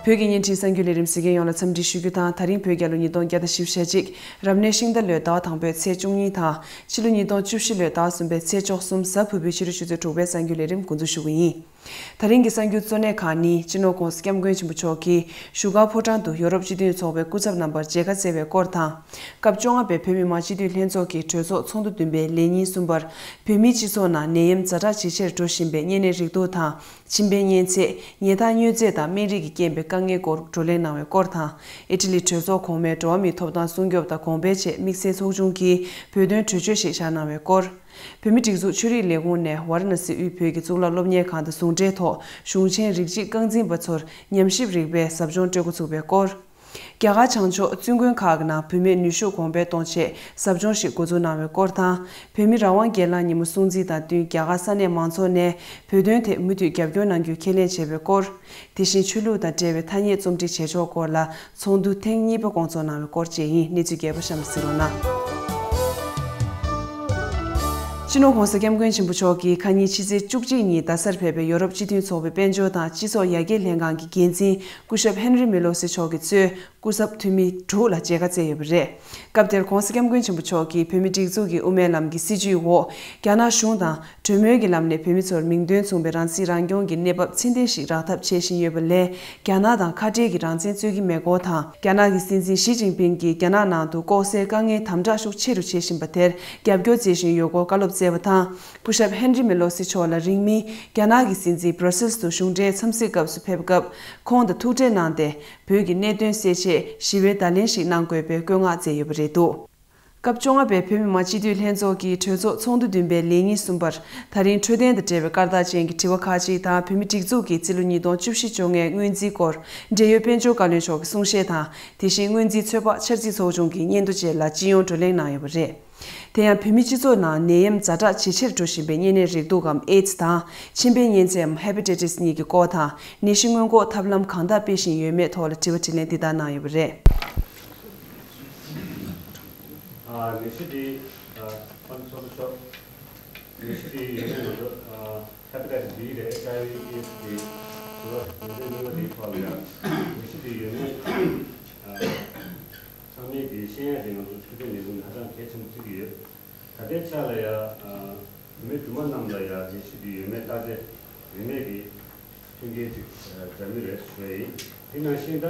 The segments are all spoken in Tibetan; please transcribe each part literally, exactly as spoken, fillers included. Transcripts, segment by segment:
བོད་ཀྱི་བརྙན་འཕྲིན་གསར་འགྱུར་ལས་རིམ་གཟིགས་མཁན་ཡོངས་ལ་འཚམས་འདྲི་ཞུ་རྒྱུ་དང་། ད་རིང་བོད་རྒྱལ་ལོ་ཉིས་སྟོང་བརྒྱ་དང་བཞི་བཅུ་ཞེ་གཅིག་རབ་གནས་ཤིང་རྟ་ལོའི་ཟླ་བ་དང་པོའི་ཚེས་བཅུ་གཉིས་དང་། ཕྱི་ལོ་ཉིས་སྟོང་བཅུ་བཞི་ལོའི་ཟླ་བ་གསུམ་པའི་ཚེས་བཅུ་གསུམ་གཟའ་ཕུར་བུའི་ཕྱི་དྲོ་ཆུ་ཚོད་དྲུག་པའི་གསར་འགྱུར་ལས་རིམ་འགོ་འཛུགས་ཞུ་གི་ཡིན། ད་རིང་གི་གསར་འགྱུར་གཙོ་གནད་ཁག་ནི། སྤྱི་ནོར་༸གོང་ས་༸སྐྱབས་མགོན་ཆེན་པོ་མཆོག་གིས་བཞུགས་སྒར་ཕོ་བྲང་དུ་ཡོ་རོབ་སྤྱི་མཐུན་ཚོགས་པའི་སྐུ་ཚབ་རྣམ་པར་མཇལ་ཁ་བསྩལ་བའི་སྐོར་དང་། སྐབས་བཅོ་ལྔ་པའི་བོད་མི་མང་སྤྱི་འཐུས་ལྷན་ཚོགས་ཀྱི་གྲོས་ཚོགས་ཚོགས་འདུ་བདུན་པའི་ལས་ཉིན་གསུམ་པར། བོད་མིའི་སྤྱི་ཚོགས་ནང་ནད་ཡམས་ཛ་དྲག་ཇེ་ཆེར་འགྲོ་བཞིན་པའི་གཉན་ནད་རེག་དུག་དང་། མཆིན་པའི་གཉན་ཚད། ཉལ་ཐ་མྱོས་རྫས་དང་སྨན་རིགས་ཀྱི་རྐྱེན་པས་དཀའ་ངལ་སྐོར་བགྲོ་གླེང་གནང་བའི་སྐོར་དང་། ཨི་ཊ་ལི་གྲོས་ཚོགས་གོང་མས་འགྲོ་བ་མིའི་ཐོབ་ཐང་སྲུང་སྐྱོབ་དང་གོང་འཕེལ་ཆེད་དམིགས་བསལ་ཚོགས་ཆུང་གིས་བོད་དོན་གྲོས་ཆོད་ཞིག་བཞག་གནང་བའི་སྐོར། བོད་མིའི་སྒྲིག་འཛུགས་ཆོས་རིག་ལས་ཁུངས་ནས་ཝཱ་ར་ཎ་སི་དབུས་བོད་ཀྱི་གཙུག་ལག་སློབ་གཉེར་ཁང་དང་ཟུང་འབྲེལ་ཐོག་གཞུང་ཆེན་རིགས་གཅིག་རྐང་འཛིན་པ་ཚོར་ཉམས་ཞིབ་རིག་པའི་ཟབ་སྦྱོང་སྤྲོད་འགོ་ཚུགས་པའི་སྐོར། རྒྱ་གར་བྱང་ཕྱོགས་བཙུན་དགོན་ཁག་གི་ནང་བུད་མེད་ནུས་ཤུགས་གོང་འཕེལ་གཏོང་ཆེད་ཟབ་སྦྱོང་ཞིག་འགོ་འཛུགས་གནང་བའི་སྐོར་དང་། བོད་མི་རང་དབང་སྒེར་ལངས་ཉིན་མོ་སྲུང་བརྩི་དང་བསྟུན་རྒྱ་གར་ས་གནས་མང་ཚོགས་ནས་བོད་དོན་ཐད་མུ་མཐུད་རྒྱབ་སྐྱོར་གནང་རྒྱུ་ཁས་ལེན་བྱས་པའི་སྐོར། དེ་བཞིན་ཆོས་ལུགས་དང་འབྲེལ་བའི་ཐ་སྙད་རྩོམ་སྒྲིག་བྱེད་ཕྱོགས་སྐོར་ལ་ཚོགས་འདུ་ཐེངས་གཉིས་པ་བསྐོང་ཚོགས་གནང་བའི་སྐོར་བཅས་ཡིན། གནས་ཚུལ་རྒྱས་པ་གཤམ་ལ་གཟིགས་རོགས་གནང་། སྤྱི་ནོར་༸གོང་ས་༸སྐྱབས་མགོན་ཆེན་པོ་མཆོག་གིས་ཁ་ཉིན་ཕྱི་ཚེས་བཅུ་གཅིག་ཉིན་རྡ་སར་ཕེབས་པའི་ཡོ་རོབ་སྤྱི་མཐུན་ཚོགས་པའི་དཔལ་འབྱོར་དང་སྤྱི་ཚོགས་ཡར་རྒྱས་ལྷན་ཁང་གི་འགན་འཛིན་སྐུ་ཞབས་ཧེན་རི་མེ་ལོ་སི་མཆོག་གིས་གཙོས། སྐུ་ཚབ་འཐུས་མི་དྲུག་ལ་མཇལ་ཁ་བསྩལ་ཡོད་པ་རེད། སྐབས་དེར་༸གོང་ས་༸སྐྱབས་མགོན་ཆེན་པོ་མཆོག་གིས་བོད་མིའི་སྒྲིག་འཛུགས་ཀྱི་དབུ་མའི་ལམ་གྱི་སྲིད་བྱུས་འོག་རྒྱ་ནག་གཞུང་དང་གྲོས་མོལ་གྱི་ལམ་ནས་བོད་མི་ཚོར་མིང་དོན་མཚུངས་པའི་རང་སྲིད་རང་སྐྱོང་གི་གནས་བབ་ཚད་ལྡན་ཞིག་རག་ཐབས་བྱེད་བཞིན་ཡོད་པ་ལས། རྒྱ་ནག་དང་ཁ་བྲལ་གྱི་རང་བཙན་རྩོད་ཀྱི་མེད་སྐོར་དང་། རྒྱ་ནག་གི་སྲིད་འཛིན་ཞི་ཅིན་ཕིང་གིས་རྒྱ་ནག་ནང་དུ་ལྐོག་ཟའི་དཀའ་ངལ་དམ་དྲག་ཤུགས་ཆེ་རུ་བྱེད་བཞིན་པ་དེར་རྒྱབ་སྐྱོར་མཛད་བཞིན་ཡོད་སྐོར་བཀའ་སློབ་སྩལ་བ་དང་། སྐུ་ཞབས་ཧེན་རི་མེ་ལོ་སི་མཆོག་ལ་རིང་མིན་རྒྱ་ནག་གི་སྲིད་འཛིན་བྷར་སེལ་དུ་གཞུང་འབྲེལ་འཚམས་གཟིགས་སྐབས་སུ་ཕེབས་སྐབས། ཁོང་དང་ཐུག་འཕྲད་གནང་སྟེ། བོད་ཀྱི་གནད་དོན་སེལ་ཆེད་ཞི་བའི་བརྡ་ལན་ཞིག་གནང་དགོས་པའི་བཀོད་མངགས་མཛད་ཡོད་པ་རེད་འདུག་སྐབས་བཅོ་ལྔ་པའི་བོད་མི་མང་སྤྱི་འཐུས་ལྷན་ཚོགས་ཀྱི་གྲོས་ཚོགས་ཚོགས་འདུ་བདུན་པའི་ལས་ཉིན་གསུམ་པར། ད་རིང་འཕྲོད་བསྟེན་དང་འབྲེལ་བའི་སྐར་རྟགས་ཅན་གྱི་དྲི་བ་ཁག་ཅིག་དང་། བོད་མིའི་སྒྲིག་འཛུགས་ཀྱི་རྩིས་ལོ་ཉིས་སྟོང་བཅུ་བཞི་བཅོ་ལྔའི་སྔོན་རྩིས་སྐོར། འབྲེལ་ཡོད་དཔལ་འབྱོར་བཀའ་བློན་མཆོག་གི་གསུང་བཤད་དང་། དེ་བཞིན་སྔོན་རྩིས་ཚོད་དཔག་འཆར་རྩིས་ཚོགས་ཆུང་གི་སྙན་ཐོ་བཅས་ལ་སྤྱི་ཡོངས་བགྲོ་གླེང་གནང་ཡོད་པ་རེད། དེ་ཡང་བོད་མིའི་སྤྱི་ཚོགས་ནང་ནད་ཡམས་ཛ་དྲག་ཇེ་ཆེར་འགྲོ་བཞིན་པའི་གཉན་ནད་རེག་དུག་གམ་ཨེ་ཌི་སི་དང་། མཆིན་པའི་གཉན་ཚད་འམ་ཧེ་པ་ཊའི་ཊི་སི་གཉིས་ཀྱི་སྐོར་དང་། ནད་གཞི་སྔོན་འགོག་ཐབས་ལམ་གང་དག་སྤེལ་བཞིན་ཡོད་མེད་ཐོག་ལ་དྲི་བ་དྲིས་ལན་འདི་ལྟར་གནང་ཡོད་པ་རེད། ཨ། ནད་གཞི་འདི། ཨ། ཨ་ནི་ཚོགས་གཙོ་མཆོག་ནད་གཞི་འདི་ཡོད་མེད་ང་ཚོ། ཨ། ཧེ་པ་ཊའི་ཊི་སི་བྷི་རེད། ཨེཆ་ཨའི་ཝི་ཨེ་ཌི་སི་གི་དྲི་བ་ནད་དུག་གཉིས་པ་འདིའི་ཐོག་ལ་ཡང་ནད་གཞི་འདི་ཡོད་མེད། ཨ། ཚང་མས་ཀྱིས་ཤེས་ཡ་དེ་ང་ཚོ་འཕྲོད་བསྟེན་ལས་ཁུངས་ནས་ཧ་ཅང་གལ་ཆེན་པོ་བརྩི་གི་ཡོད། ད་ལྟའི་ཆ་ལ་ཡ། ཨ། བུད་མེད་སྦྲུམ་མ་རྣམས་ལ་ཡ་ནད་གཞི་འདི་ཡོད་མེད་བརྟག་དཔྱད་རིན་མེད་ཀྱི་མཐུན་རྐྱེན་ཅིག་ཨ། སྦྱར་མུས་རེད་ཞུ་ཡ་ཡིན། དེ་ནང་བཞིན་ད། ཨ།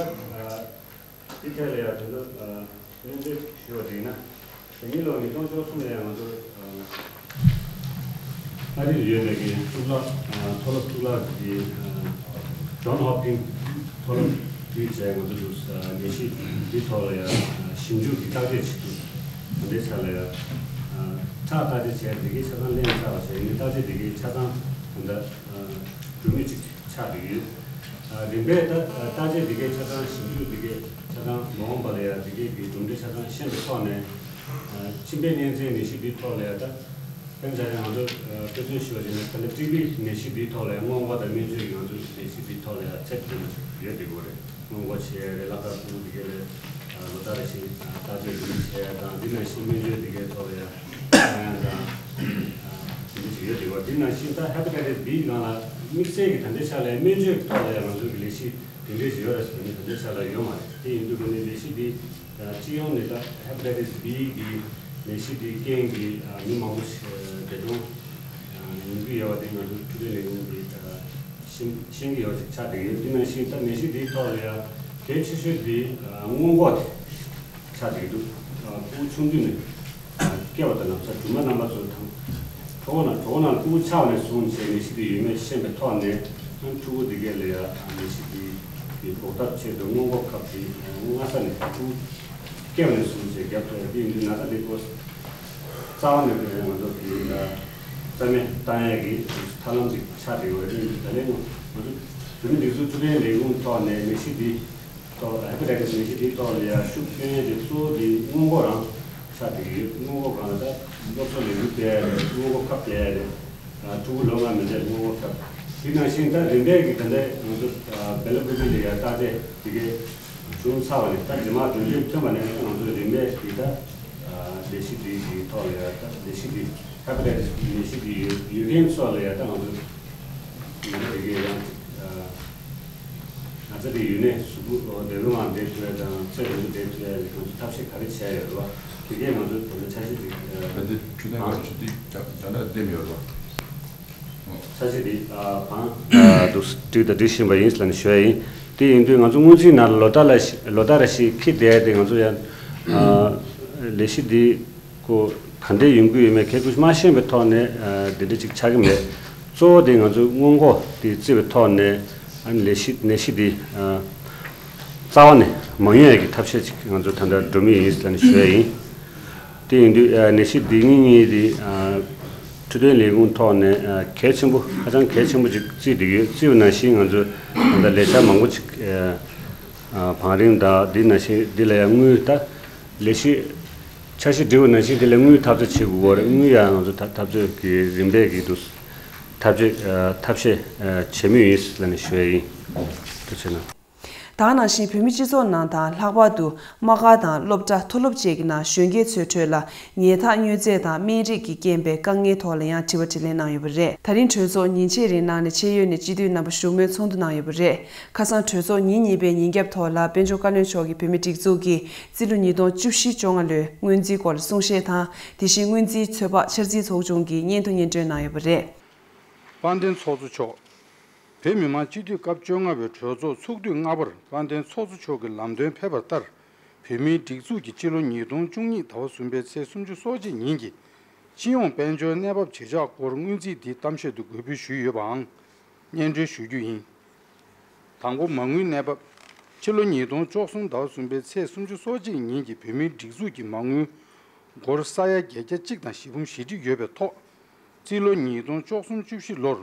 འདི་ཐད་ལ་ཡ་དོན་དུ། ཨ། སྙན་སྒྲོན་ཞུ་བ་དེ་ཡིན་ན། ད་ཉིས་ལོ་ཉིས་སྟོང་བཅུ་གསུམ་ལ་ཡ་ང་ཚོ། ཨ། ཨ་རི་ལ་ཡོད་པའི་གི་གཙུག་ལག་ཨ། མཐོ་སློབ་གཙུག་ལག་གི། ཨ། ཇོན་ཧོབ་ཀིན་མཐོ་སློབ་དེའི་རྗེས་ང་ཚོ་ཚོ་ནད་གཞི་འདིའི་ཐོག་ལ་ཡང་ཞིབ་འཇུག་གི་བརྟག་དཔྱད་བྱེད་ཀྱི། ད་ལྟའི་ཆ་ལ་ཡང་ཁྲག་བརྟག་དཔྱད་བྱས་འདི་གའི་ཆ་ཚང་ལེན་ཚར་བ་བྱས་ཡིན། བརྟག་དཔྱད་འདི་གའི་ཆ་ཚང་ད་ལྟ་འགྲོ་མུས་ཅིག་ཆགས་བསྡད་ཡོད། རིམ་པས་ད་བརྟག་དཔྱད་འདི་གའི་ཆ་ཚང་ཞིབ་འཇུག་འདི་གའི་ཆ་ཚང་མ་འོངས་པ་ལ་ཡང་འདི་གའི་གི་གྲུབ་འབྲས་ཆ་ཚང་ཤེས་པའི་ཐོག་ནས་མཆིན་པའི་གཉན་ཚད་ནད་གཞི་འདིའི་ཐོག་ལ་ཡང་ད། དཔེ་མཚོན་ང་ཚོ་དཔེ་མཚོན་ཞུ་བ་བྱས་ན་ད་ལྟ་ཊི་བི་ནད་གཞི་འདིའི་ཐོག་ལ་ཡང་སྔོན་འགོག་དང་སྨན་བཅོས་ཀྱི་ང་ཚོ་ནད་གཞི་འདིའི་ཐོག་ལ་ཡང་ཚད་ལྡན་ཡོད་བསྡད་ཡོད་རེད། སྔོན་འགོག་བྱས་རེད། ལག་ཐོགས་ཁུ་བོ་འདི་གའི་ལ་ལོ་ལྟར་རེ་བཞིན་བརྟག་དཔྱད་རིམ་བྱས་དང་འདི་ནང་བཞིན་སྨན་བཅོས་འདི་གའི་ཐོག་ལ་ཡང་ཡང་དང་འདི་ཞིག་ཡོད་བསྡད་ཡོད། འདི་ནང་བཞིན་ད་ཧེ་པ་ཊའི་ཊི་སི་བྷི་སྒང་ལ་དམིགས་བསལ་གྱི་ད་ལྟའི་ཆ་ལ་སྨན་བཅོས་ཀྱི་ཐོག་ལ་ཡང་ང་ཚོ་གི་ལས་གཞི་དེ་འདྲས་ཞིག་ཡོད་རེད་ཟེར་ནས་ད་ལྟའི་ཆ་ལ་ཡོད་མ་རེད། དེ་ཡིན་དུས་ཀྱི་ནས་ལས་གཞི་འདི། སྤྱི་ཡོངས་ནས་ད་ཧེ་པ་ཊའི་ཊི་སི་བྷི་གི་ནད་གཞི་འདིའི་རྐྱེན་གྱིས་མི་མང་པོ་ཞིག་འདས་གྲོངས་ཡོང་གི་ཡོད་པ་དེ་ང་ཚོ་འཕྲོད་བསྟེན་ལས་ཁུངས་ཀྱིས་ཤེས་ཤེས་ཀྱི་ཡོད་ཅིག་ཆགས་བསྡད་ཡོད། དེ་ནང་བཞིན་ད་ནད་གཞི་འདིའི་ཐོག་ལ་ཡང་གལ་ཆེ་ཤོས་དེ་སྔོན་འགོག་དེ་ཆགས་བསྡད་འདུག་ཕྲུ་གུ་ཆུང་དུས་ནས་སྐྱེ་བ་དང་ན་ཚ་སྦྲུམ་མ་རྣམ་པ་ཚོ་དང་གྲོད་ཁོག་ནང་གྲོད་ཁོག་ནང་ཕྲུ་གུ་ཆགས་ནས་བཟུང་བྱས་ནད་གཞི་དེ་ཡོད་མེད་ཤེས་པའི་ཐོག་ནས་ཕྲུ་གུ་དེ་གས་ལ་ཡང་ནད་གཞི་དེ་གི་འགོག་ཐབས་ཆེད་དུ་སྔོན་འགོག་ཁབ་དེ་སྔ་ས་ནས་ཕྲུ་གུ་སྐྱེ་བ་ནས་བཟུང་བྱས་བརྒྱབ་ཐུབ་ཡ་དེ་ཡིན་དུས་ན་ཚ་དེ་ཚོ་རྩ་བ་ནས་ང་ཚོ་གི་རྩ་མེད་བཏང་ཡ་གི་ཐབས་ལམ་ཅིག་ཆགས་བསྡད་ཡོད་རེད། དེ་ཡིན་དུས་ད་ལན་ང་ཚོ་བོད་མི་སྒྲིག་འཛུགས་འཕྲོད་བསྟེན་ལས་ཁུངས་ཐོག་ནས་ནད་གཞི་འདི་ཐོག་ཧེ་པ་ཊའི་ཊི་སི་ནད་གཞི་འདིའི་ཐོག་ལ་ཡང་ཤུགས་སྐྱོན་ཡས་དེ་གཙོ་བོ་དེ་སྔོན་འགོག་རང་ཆགས་བསྡད་ཀྱི་ཡོད། སྔོན་འགོག་སྒང་ལ་ད་སློབ་གསོ་ལས་འགུལ་སྤེལ་ཡས་རེད། སྔོན་འགོག་ཁབ་བརྒྱབ་ཡས་རེད། ཕྲུ་གུ་ལོ་ལྔ་མི་འདྲ་སྔོན་འགོག་ཁབ། དེ་ནང་བཞིན་ད་རིམ་པས་ཀྱི་ད་ལྟའི་ང་ཚོ་སྦེ་ལ་ཀུ་པི་ལ་ཡང་བརྟག་དཔྱད་དེ་གའི་བྱུང་ཚར་བ་ནས་ད་རྗེས་མ་གྲུབ་འབྲས་ཐོན་པ་ནས་ང་ཚོ་རིམ་པས་ཀྱི་ད་ལས་གཞི་དེ་གི་ཐོག་ལ་ཡང་ད་ལས་གཞི་དེ་ཧེ་པ་ཊའི་ཊི་སི་ལས་གཞི་དེ་ཡོད་ཡོད་མཁན་ཚོ་ལ་ཡང་ད་ང་ཚོ་ང་ཚོ་དེ་གའི་ཡང་ ང་ཚོ་གི་ཡུལ་ནས་གཟུགས་པོ་བདེ་པོའི་ངང་བསྡད་ཐུབ་ཡ་དང་ཚེ་རིང་པོ་བསྡད་ཐུབ་ཡ་ལ་ང་ཚོ་ཐབས་ཤེས་ག་རེ་བྱས་ཡོད་རེད་བ། དེ་གས་ང་ཚོ་དེ་འདྲ་འཆར་གཞི་ཅིག་ད་ལྟ་འཕྲོད་བསྟེན་སྐབས་སུ་དེ་རྒྱ་རྒྱ་ནག་འདེམས་ཡོད་རེད་བ། འཆར་གཞི་འདི་གང་འདུག་སྒྲིག་དང་སྒྲིག་བཞིན་པ་ཡིན་ལབ་ནས་ཞུ་ཡ་ཡིན། དེ་ཡིན་དུས་ང་ཚོ་སྔོན་རྩིས་ནང་ལ་ལོ་ལྟར་ལ་ལོ་ལྟར་རེ་བཞིན་འཁྱེར་བསྡད་དེ་ང་ཚོ་ཡང་ལས་གཞི་འདི་ཀོ་ག་འདྲས་ཡོང་གི་ཡོད་མེད་ཁྱད་ཁུ་མ་ཤེས་པའི་ཐོག་ནས་འདི་འདྲ་ཅིག་ཆགས་ཀྱི་མེད། གཙོ་བོ་དེ་ང་ཚོའི་སྔོན་འགོག་དེ་བརྩི་བའི་ཐོག་ནས་ཨ་ནི་ལས་གཞི་ནད་གཞི་འདི་རྩ་བ་ནས་མ་ཡོང་ཡ་གི་ཐབས་ཤེས་ཅིག་ང་ཚོ་ད་ལྟ་འགྲོ་མུས་ཡིན་ཟེར་ནས་ཞུ་ཡ་ཡིན། དེ་ཡིན་དུས་ནད་གཞི་འདི་གཉིས་གཉིས་དེ་འཕྲོད་བསྟེན་ལས་ཁུངས་ཐོག་ནས་གལ་ཆེན་པོ་ཧ་ཅང་གལ་ཆེན་པོ་ཅིག་བརྩིས་བསྡད་ཡོད། བརྩིས་པ་ནང་བཞིན་ང་ཚོ་ད་ལྟ་ལས་འཆར་མང་པོ་ཅིག་བང་རིམ་དང་འདི་ནང་བཞིན་འདི་ལ་ཡང་དངུལ་ད་ལས་གཞི་འཆར་གཞི་སྒྲིག་པ་ནང་བཞིན་དེ་ལ་དངུལ་ཐབས་རྩོད་བྱེད་དགོས་ཀྱི་རེད། དངུལ་ཡང་ང་ཚོ་ཐབས་རྩོད་ཀྱི་རིམ་པས་ཀྱི་འདུག་ཐབས་རྩོད་ཐབས་ཤེས་བྱེད་མུས་ཡིན་ལབ་ནས་ཞུ་ཡ་ཡིན། ཐུགས་རྗེ་གནང་། ད་ག་ནང་བཞིན་བོད་མི་སྤྱི་ཚོགས་ནང་དང་ལྷག་པར་དུ་དམག་སྒར་དང་སློབ་གྲྭ་མཐོ་སློབ་བཅས་ཀྱི་ནང་གཞོན་སྐྱེས་ཚོའི་ཁྲོད་ལ་ཉལ་ཐ་དངོས་རྫས་དང་སྨན་རིགས་ཀྱི་རྐྱེན་པས་དཀའ་ངལ་ཐོག་ལ་ཡང་དྲི་བ་དྲིས་ལན་གནང་ཡོད་པ་རེད། ད་རིང་གྲོས་ཚོགས་ཉིན་ཕྱེད་རིང་གནང་ནས་ཕྱེད་ཡོལ་ནས་སྤྱི་འཐུས་རྣམ་པ་བཞུགས་མོལ་ཚོགས་འདུ་གནང་ཡོད་པ་རེད། ཁ་སང་གྲོས་ཚོགས་ཉིན་གཉིས་པའི་ཉིན་རྒྱབ་ཐོག་ལ་དཔལ་འབྱོར་བཀའ་བློན་མཆོག་གིས་བོད་མིའི་སྒྲིག་འཛུགས་ཀྱི་རྩིས་ལོ་ཉིས་སྟོང་བཅུ་བཞི་བཅོ་ལྔ་ལོའི་སྔོན་རྩིས་སྐོར་གསུང་བཤད་དང་དེ་བཞིན་སྔོན་རྩིས་ཚོད་དཔག་འཆར་རྩིས་ཚོགས་ཆུང་གི་སྙན་ཐོ་སྙན་སྒྲོན་གནང་ཡོད་པ་རེད། དཔལ་ལྡན་ཚོགས་གཙོ་མཆོག་བོད་མི་མང་སྤྱི་འཐུས་སྐབས་བཅོ་ལྔ་པའི་གྲོས་ཚོགས་ཚོགས་དུས་ལྔ་པར་དཔལ་ལྡན་ཚོགས་གཙོ་མཆོག་གི་ལམ་སྟོན་ཕེབས་པ་ལྟར། བོད་མིའི་སྒྲིག་འཛུགས་ཀྱི་སྤྱི་ལོ་ཉིས་སྟོང་བཅུ་གཉིས་ཟླ་བ་གསུམ་པའི་ཚེས་སུམ་ཅུ་སོ་གཅིག་ཉིན་གྱི་སྤྱི་ཡོངས་དཔལ་འབྱོར་གནས་བབ་བྱེ་བྲག་སྐོར་སྔོན་རྩིས་འདིའི་གཏམ་བཤད་དུ་འགོད་འབུལ་ཞུས་ཡོད་པའང་སྙན་སྒྲོན་ཞུ་རྒྱུ་ཡིན། དང་པོ། མ་དངུལ་གནས་བབ། སྤྱི་ལོ་ཉིས་སྟོང་བཅུ་གསུམ་ཟླ་བ་གསུམ་པའི་ཚེས་སུམ་ཅུ་སོ་གཅིག་ཉིན་གྱི་བོད་མིའི་སྒྲིག་འཛུགས་ཀྱི་མ་དངུལ་སྒོར་ས་ཡ་བརྒྱད་བརྒྱ་གཅིག་དང་བཞི་འབུམ་བཞི་ཁྲི་ཡོད་པའི་ཐོག་རྩིས་ལོ་ཉིས་སྟོང་བཅུ་གསུམ་བཅུ་བཞི་ལོར་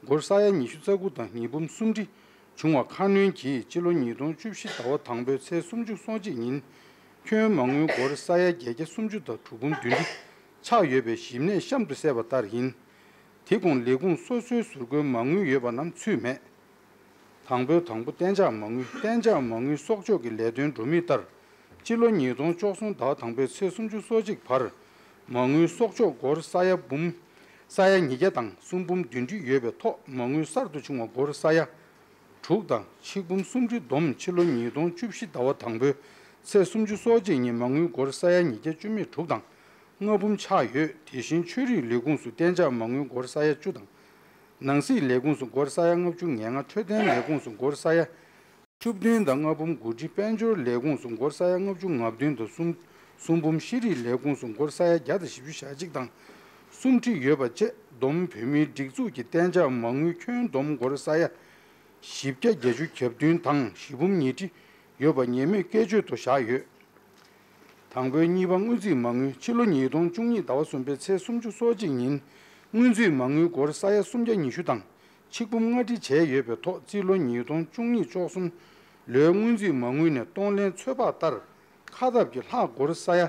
སྒོར་ས་ཡ་ཉི་ཤུ་རྩ་དགུ་དང་ཉིས་འབུམ་གསུམ་ཁྲི་བྱུང་བ་ཁ་སྣོན་གྱིས་སྤྱི་ལོ་ཉིས་སྟོང་བཅུ་བཞི་ཟླ་བ་དང་པོའི་ཚེས་སུམ་ཅུ་སོ་གཅིག་ཉིན་ཁྱོན་མ་དངུལ་སྒོར་ས་ཡ་བརྒྱད་བརྒྱ་སུམ་ཅུ་དང་དྲུག་འབུམ་བདུན་ཁྲི་ཆགས་ཡོད་པའི་ཞིབ་གནས་གཤམ་དུ་གསལ་བ་ལྟར་ཡིན། དེ་གོང་ལས་ཁུངས་སོ་སོའི་ཟུར་བཀོལ་མ་དངུལ་ཡོད་པ་རྣམས་ཚུད་མེད། དང་པོའི་དང་པོ། གཏན་འཇགས་མ་དངུལ། གཏན་འཇགས་མ་དངུལ་གསོག་འཇོག་གི་ལས་དོན་འགྲོ་མུས་ལྟར། སྤྱི་ལོ་ཉིས་སྟོང་བཅུ་གསུམ་ཟླ་བ་དང་པོའི་ཚེས་སུམ་ཅུ་སོ་གཅིག་བར། མ་དངུལ་གསོག་འཇོག་སྒོར་ས་ཡ་འབུམ། ས་ཡ་ཉིས་བརྒྱ་དང་གསུམ་འབུམ་བདུན་ཁྲི་ཡོད་པའི་ཐོག་མ་དངུལ་གསར་དུ་བྱུང་བ་སྒོར་ས་ཡ། དྲུག་དང་ཆིག་འབུམ་སུམ་ཁྲི་བསྡོམས་ཕྱི་ལོ་ཉིས་སྟོང་བཅུ་བཞི་ཟླ་བ་དང་པོའི་ཚེས་སུམ་ཅུ་སོ་གཅིག་ཉིན་མ་དངུལ་སྒོར་ས་ཡ་ཉིས་བརྒྱ་བཅུ་མེད་དྲུག་དང་ལྔ་འབུམ་ཆགས་ཡོད། དེ་བཞིན་ཆོས་རིག་ལས་ཁུངས་སུ་གཏན་འཇགས་མ་དངུལ་སྒོར་ས་ཡ་བཅུ་དང་། ནང་སྲིད་ལས་ཁུངས་སུ་སྒོར་ས་ཡ་ལྔ་བཅུ་ང་ལྔ། འཕྲོད་བསྟེན་ལས་ཁུངས་སུ་སྒོར་ས་ཡ་བཅུ་བདུན་དང་ལྔ་འབུམ་དགུ་ཁྲི། དཔལ་འབྱོར་ལས་ཁུངས་སུ་སྒོར་ས་ཡ་ལྔ་བཅུ་ང་བདུན་དང་གསུམ་གསུམ་འབུམ། ཤེས་རིག་ལས་ཁུངས་སུ་སྒོར་ས་ཡ་བརྒྱ་དང་བཞི་བཅུ་ཞེ་གཅིག་དང་གསུམ་ཁྲི་ཡོད་པ་བཅས་བསྡོམས་བོད་མིའི་སྒྲིག་འཛུགས་ཀྱི་གཏན་འཇགས་མ་དངུལ་ཁྱོན་བསྡོམས་སྒོར་ས་ཡ་བཞི་བརྒྱ་བརྒྱད་ཅུ་གྱ་བདུན་དང་བཞི་འབུམ་ཉིས་ཁྲི་ཡོད་པ་ཉེས་མེད་བཀོལ་སྤྱོད་དུ་བཞག་ཡོད། དང་པོའི། གཉིས་པ། སྔོན་རྩིས་མ་དངུལ། ཕྱི་ལོ་ཉིས་སྟོང་བཅུ་གཉིས་ཟླ་བ་གསུམ་པའི་ཚེས་སུམ་ཅུ་སོ་གཅིག་ཉིན་སྔོན་རྩིས་མ་དངུལ་སྒོར་ས་ཡ་སུམ་བརྒྱ་ཉི་ཤུ་དང་ཆིག་འབུམ་ལྔ་ཁྲི་བྱས་ཡོད་པའི་ཐོག་རྩིས་ལོ་ཉིས་སྟོང་བཅུ་གཉིས་བཅུ་གསུམ་ལོའི་སྔོན་རྩིས་མ་དངུལ་ནས་གཏོང་ལེན་ཚོད་དཔག་ལྟར་ཁ་ཐབས་ཀྱིས་ལྷག་སྒོར་ས་ཡ་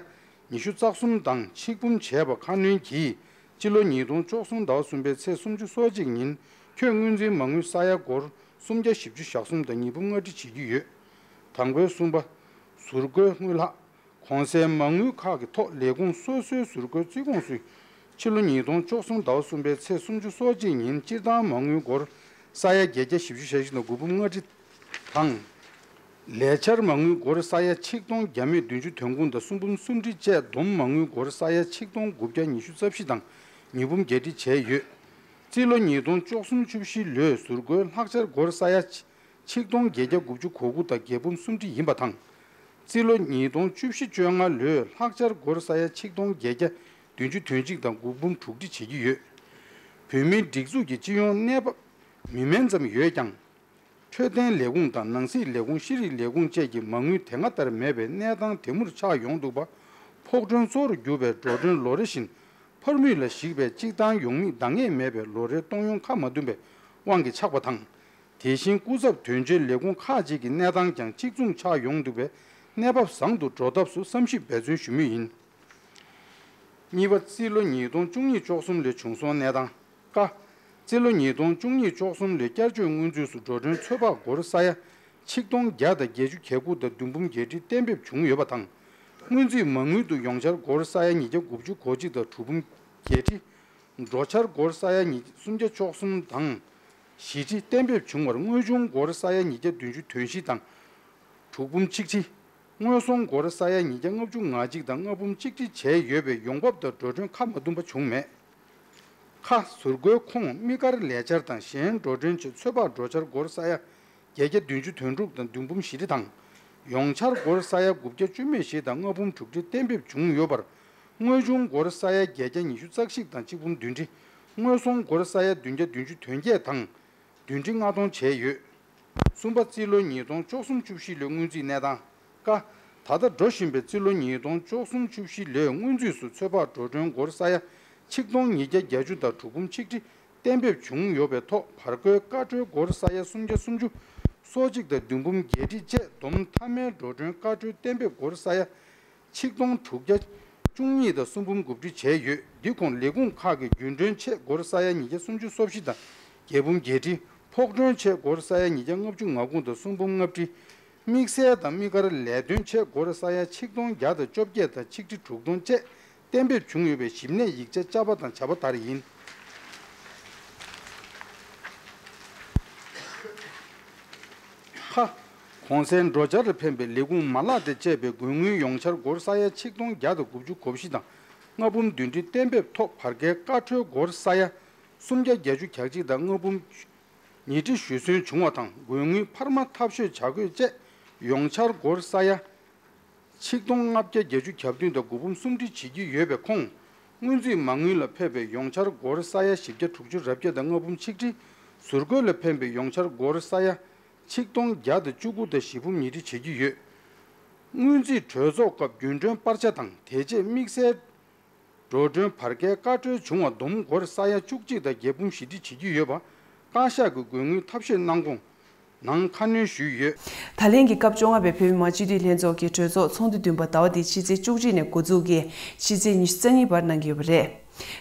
ཉི་ཤུ་རྩ་གསུམ་དང་ཆིག་འབུམ་བྱས་པ་ཁ་སྣོན་གྱིས་སྤྱི་ལོ་ཉིས་སྟོང་བཅུ་གསུམ་ཟླ་བ་གསུམ་པའི་ཚེས་སུམ་ཅུ་སོ་གཅིག་ཉིན་ཁྱོན་སྔོན་རྩིས་མ་དངུལ་ས་ཡ་སྒོར་སུམ་བརྒྱ་བཞི་བཅུ་ཞེ་གསུམ་དང་ཉིས་འབུམ་ལྔ་ཁྲི་བྱེད་ཀྱི་ཡོད། དང་པོའི། གསུམ་པ། ཟུར་བཀོལ་དངུལ་ལྷག། གོང་གསལ་མ་དངུལ་ཁག་གི་ཐོག་ལས་ཁུངས་སོ་སོའི་ཟུར་བཀོལ་རྩིས་ཁོངས་སུ་ཕྱི་ལོ་ཉིས་སྟོང་བཅུ་གསུམ་ཟླ་བ་གསུམ་པའི་ཚེས་སུམ་ཅུ་སོ་གཅིག་ཉིན་སྤྱིར་བཏང་མ་དངུལ་སྒོར་ས་ཡ་བརྒྱད་བརྒྱ་བཞི་བཅུ་ཞེ་གཅིག་དང་དགུ་འབུམ་ལྔ་ཁྲི་དང་། ལས་འཆར་མ་དངུལ་སྒོར་ས་ཡ་ཆིག་སྟོང་བརྒྱ་མེད་བདུན་ཅུ་དོན་དགུ་དང་གསུམ་འབུམ་སུམ་ཁྲི་བཅས་བསྡོམས་མ་དངུལ་སྒོར་ས་ཡ་ཆིག་སྟོང་དགུ་བརྒྱ་ཉི་ཤུ་རྩ་བཞི་དང་ཉིས་འབུམ་བརྒྱད་ཁྲི་བྱས་ཡོད། རྩིས་ལོ་ཉིས་སྟོང་བཅུ་གསུམ་བཅུ་བཞི་ལོའི་ཟུར་བཀོལ་ལྷག་ཆར་སྒོར་ས་ཡ་ཆིག་སྟོང་བརྒྱད་བརྒྱ་དགུ་བཅུ་གོ་དགུ་དང་བརྒྱད་འབུམ་སུམ་ཁྲི་ཡིན་པ་དང་། རྩིས་ལོ་ཉིས་སྟོང་བཅུ་བཞི་བཅོ་ལྔ་ལོའི་ལྷག་ཆར་སྒོར་ས་ཡ་ཆིག་སྟོང་བརྒྱད་བརྒྱ་བདུན་ཅུ་དོན་གཅིག་དང་དགུ་འབུམ་དྲུག་ཁྲི་བྱེད་ཀྱི་ཡོད། བོད་མིའི་སྒྲིག་འཛུགས་ཀྱི་སྤྱི་ཡོངས་གནས་བབ་མི་དམན་ཙམ་ཡོད་ཀྱང་། འཕྲོད་བསྟེན་ལས་ཁུངས་དང་ནང་སྲིད་ལས་ཁུངས། ཤེས་རིག་ལས་ཁུངས་བཅས་ཀྱི་མ་དངུལ་དེ་སྔ་ལྟར་མེད་པའི་གནས་སྟངས་དེ་མུར་ཆགས་ཡོང་འདུག་པ། ཕོགས་སྒྲོན་གཙོ་བོར་གྱུར་པའི་འགྲོ་གྲོན་ལོ་རེ་བཞིན་འཕར་མུས་ལ་གཞིགས་པའི་གཅིག་ཐང་ཡོང་མིན་འདང་ངེས་མེད་པའི་ལོ་རེའི་གཏོང་ཡོང་ཁ་མ་འདུམ་པའི་དབང་གིས་ཆགས་པ་དང་། དེ་བཞིན་སྐུ་ཚབ་དོན་གཅོད་ལས་ཁུངས་ཁག་ཅིག་གི་གནས་སྟངས་ཀྱང་གཅིག་མཚུངས་ཆགས་ཡོང་འདུག་པས། གནས་བབ་བཟང་དུ་འགྲོ་ཐབས་སུ་བསམ་ཞིབ་འབད་བརྩོན་ཞུ་མུས་ཡིན། གཉིས་པ། རྩིས་ལོ་ཉིས་སྟོང་བཅུ་གཉིས་བཅུ་གསུམ་ལོའི་བྱུང་སོང་གནས་སྟངས། ཀ། རྩིས་ལོ་ཉིས་སྟོང་བཅུ་གཉིས་བཅུ་གསུམ་ལོའི་བསྐྱར་བཅོས་སྔོན་རྩིས་སུ་འགྲོ་གྲོན་ཚོད་དཔག་སྒོར་ས་ཡ་ཆིག་སྟོང་བརྒྱ་དང་བརྒྱད་ཅུ་གྱ་དགུ་དང་བདུན་འབུམ་བརྒྱད་ཁྲི་གཏན་འབེབས་བྱུང་ཡོད་པ་དང་། སྔོན་རྩིས་མ་དངུལ་དུ་ཡོང་འཆར་སྒོར་ས་ཡ་ཉིས་བརྒྱ་དགུ་བཅུ་གོ་གཅིག་དང་དྲུག་འབུམ་བརྒྱད་ཁྲི། འགྲོ་འཆར་སྒོར་ས་ཡ་ཉི་སུམ་བརྒྱ་བཅུ་གསུམ་དང་ བཞི་ཁྲི་གཏན་འབེབས་བྱུང་བར་དངོས་བྱུང་སྒོར་ས་ཡ་ཉིས་བརྒྱ་བདུན་ཅུ་དོན་བཞི་དང་། དྲུག་འབུམ་ཆིག་ཁྲི། དངོས་ཟོང་སྒོར་ས་ཡ་ཉིས་བརྒྱ་ལྔ་བཅུ་ང་གཅིག་དང་ལྔ་འབུམ་གཅིག་ཁྲི་བྱས་ཡོད་པའི་ཡོང་འབབ་དང་འགྲོ་གྲོན་ཁ་མ་འདུམ་པ་བྱུང་མེད། ཁ་ཟུར་བཀོལ་ཁོངས་དམིགས་བཀར་ལས་འཆར་དང་གཞན་འགྲོ་གྲོན་ཆེད་ཚོད་དཔག་འགྲོ་འཆར་སྒོར་ས་ཡ་བརྒྱད་བརྒྱ་བདུན་ཅུ་དོན་དྲུག་དང་བདུན་འབུམ་བཞི་ཁྲི་དང་། ཡོང་འཆར་སྒོར་ས་ཡ་དགུ་བརྒྱ་བཅུ་མེད་བཞི་དང་ལྔ་འབུམ་དྲུག་ཁྲི་གཏན་འབེབས་བྱུང་ཡོད་པར། དངོས་བྱུང་སྒོར་ས་ཡ་བརྒྱད་བརྒྱ་ཉི་ཤུ་རྩ་གཅིག་དང་གཅིག་འབུམ་བདུན་ཁྲི། དངོས་ཟོང་སྒོར་ས་ཡ་བདུན་བརྒྱ་བདུན་ཅུ་དོན་བརྒྱད་དང་། བདུན་ཁྲི་ལྔ་སྟོང་བྱས་ཡོད། གསུམ་པ། རྩིས་ལོ་ཉིས་སྟོང་བཅུ་གསུམ་བཅུ་བཞི་ལོའི་སྔོན་རྩིས་གནས་སྟངས། ཀ། ད་ལྟ་འགྲོ་བཞིན་པའི་རྩིས་ལོ་ཉིས་སྟོང་བཅུ་གསུམ་བཅུ་བཞི་ལོའི་སྔོན་རྩིས་སུ་ཚོད་དཔག་འགྲོ་གྲོན་སྒོར་ས་ཡ་ཆིག་སྟོང་ཉིས་བརྒྱ་བརྒྱད་ཅུ་དང་དྲུག་འབུམ་ཆིག་ཁྲི་གཏན་འབེབས་བྱུང་ཡོད་པའི་ཐོག་བར་བརྐོའི་ཀ་ཁྲོལ་སྒོར་ས་ཡ་སུམ་བརྒྱ་སུམ་ཅུ་སོ་གཅིག་དང་བདུན་འབུམ་བརྒྱད་ཁྲི་བཅས་བསྡོམས་མཐའ་མའི་འགྲོ་གྲོན་ཀ་ཁྲོལ་གཏན་འབེབས་སྒོར་ས་ཡ་ཆིག་སྟོང་དྲུག་བརྒྱ་བཅུ་གཉིས་དང་སུམ་འབུམ་དགུ་ཁྲི་བྱས་ཡོད། འདི་ཁོངས་ལས་ཁུངས་ཁག་གི་རྒྱུན་གྲོན་ཆེད་སྒོར་ས་ཡ་ཉིས་བརྒྱ་སུམ་ཅུ་སོ་བཞི་དང་བརྒྱད་འབུམ་བརྒྱད་ཁྲི། ཕོགས་གྲོན་ཆེད་སྒོར་ས་ཡ་ཉིས་བརྒྱ་ལྔ་བཅུ་ང་དགུ་དང་སུམ་འབུམ་ལྔ་ཁྲི། དམིགས་བསལ་དང་དམིགས་བཀར་ལས་དོན་ཆེད་སྒོར་ས་ཡ་ཆིག་སྟོང་བརྒྱ་དང་བཅོ་བརྒྱད་དང་ཆིག་ཁྲི་དྲུག་སྟོང་བཅས་གཏན་འབེབས་བྱུང་ཡོད་པའི་ཞིབ་གནས་ཡིག་ཆ་བཅའ་བ་དང་བྱ་བ་ལྟར་ཡིན། ཁ། གོང་གསལ་འགྲོ་འཆར་ལ་ཕན་པའི་ལས་ཁུངས་མ་ལག་དང་བཅས་པའི་དགོས་དངུལ་ཡོང་འཆར་སྒོར་ས་ཡ་ཆིག་སྟོང་བརྒྱ་དང་དགུ་བཅུ་གོ་བཞི་དང་ལྔ་འབུམ་བདུན་ཁྲི་གཏན་འབེབས་ཐོག་བར་བརྒལ་ཀ་ཁྲོལ་སྒོར་ས་ཡ་སུམ་བརྒྱ་བརྒྱད་ཅུ་གྱ་གཅིག་དང་ལྔ་འབུམ་ཉིས་ཁྲི་ཞུ་སོན་བྱུང་བ་དང་དགོས་དངུལ་འཕར་མ་ཐབས་ཤེས་བྱ་དགོས་བཅས་ཡོང་འཆར་སྒོར་ས་ཡ་ཆིག་སྟོང་ལྔ་བརྒྱ་བརྒྱད་ཅུ་གྱ་བདུན་དང་དགུ་འབུམ་སུམ་ཁྲི་བྱེད་ཀྱི་ཡོད་པའི་ཁོངས། སྔོན་རྩིས་མ་དངུལ་ལ་ཕན་པའི་ཡོང་འཆར་སྒོར་ས་ཡ་བཞི་བརྒྱ་དྲུག་ཅུ་རེ་བརྒྱད་དང་ལྔ་འབུམ་ཆིག་ཁྲི། ཟུར་བཀོལ་ལ་ཕན་པའི་ཡོང་འཆར་སྒོར་ས་ཡ་ཆིག་སྟོང་བརྒྱ་དང་བཅུ་དགུ་དང་བཞི་འབུམ་ཉིས་ཁྲི་བྱེད་ཀྱི་ཡོད། སྔོན་རྩིས་གྲོས་ཚོགས་སྐབས་རྒྱུན་གྲོན་སྤར་ཆ་དང་དེ་རྗེས་དམིགས་བསལ་འགྲོ་གྲོན་བར་བརྒལ་ཀ་ཁྲོལ་བྱུང་བ་བསྡོམས་སྒོར་ས་ཡ་བཅུ་གཅིག་དང་བརྒྱད་འབུམ་བཞི་ཁྲི་བྱེད་ཀྱི་ཡོད་པ། བཀའ་ཤག་གི་དགོས་དངུལ་ཐབས་ཤེས་གནང་ཁུངས་ནང་ཁ་སྣོན་ཞུས་ཡོད། ད་ལན་གྱི་སྐབས་བཅོ་ལྔ་པའི་བོད་མི་མང་སྤྱི་འཐུས་ལྷན་ཚོགས་ཀྱི་གྲོས་ཚོགས་ཚོགས་འདུ་བདུན་པ་ཟླ་བ་འདིའི་ཕྱི་ཚེས་བཅུ་གཅིག་ནས་འགོ་འཛུགས་ཀྱིས་ཕྱི་ཚེས་ཉི་ཤུ་རྩ་གཉིས་བར་གནང་གི་ཡོད་པ་རེད།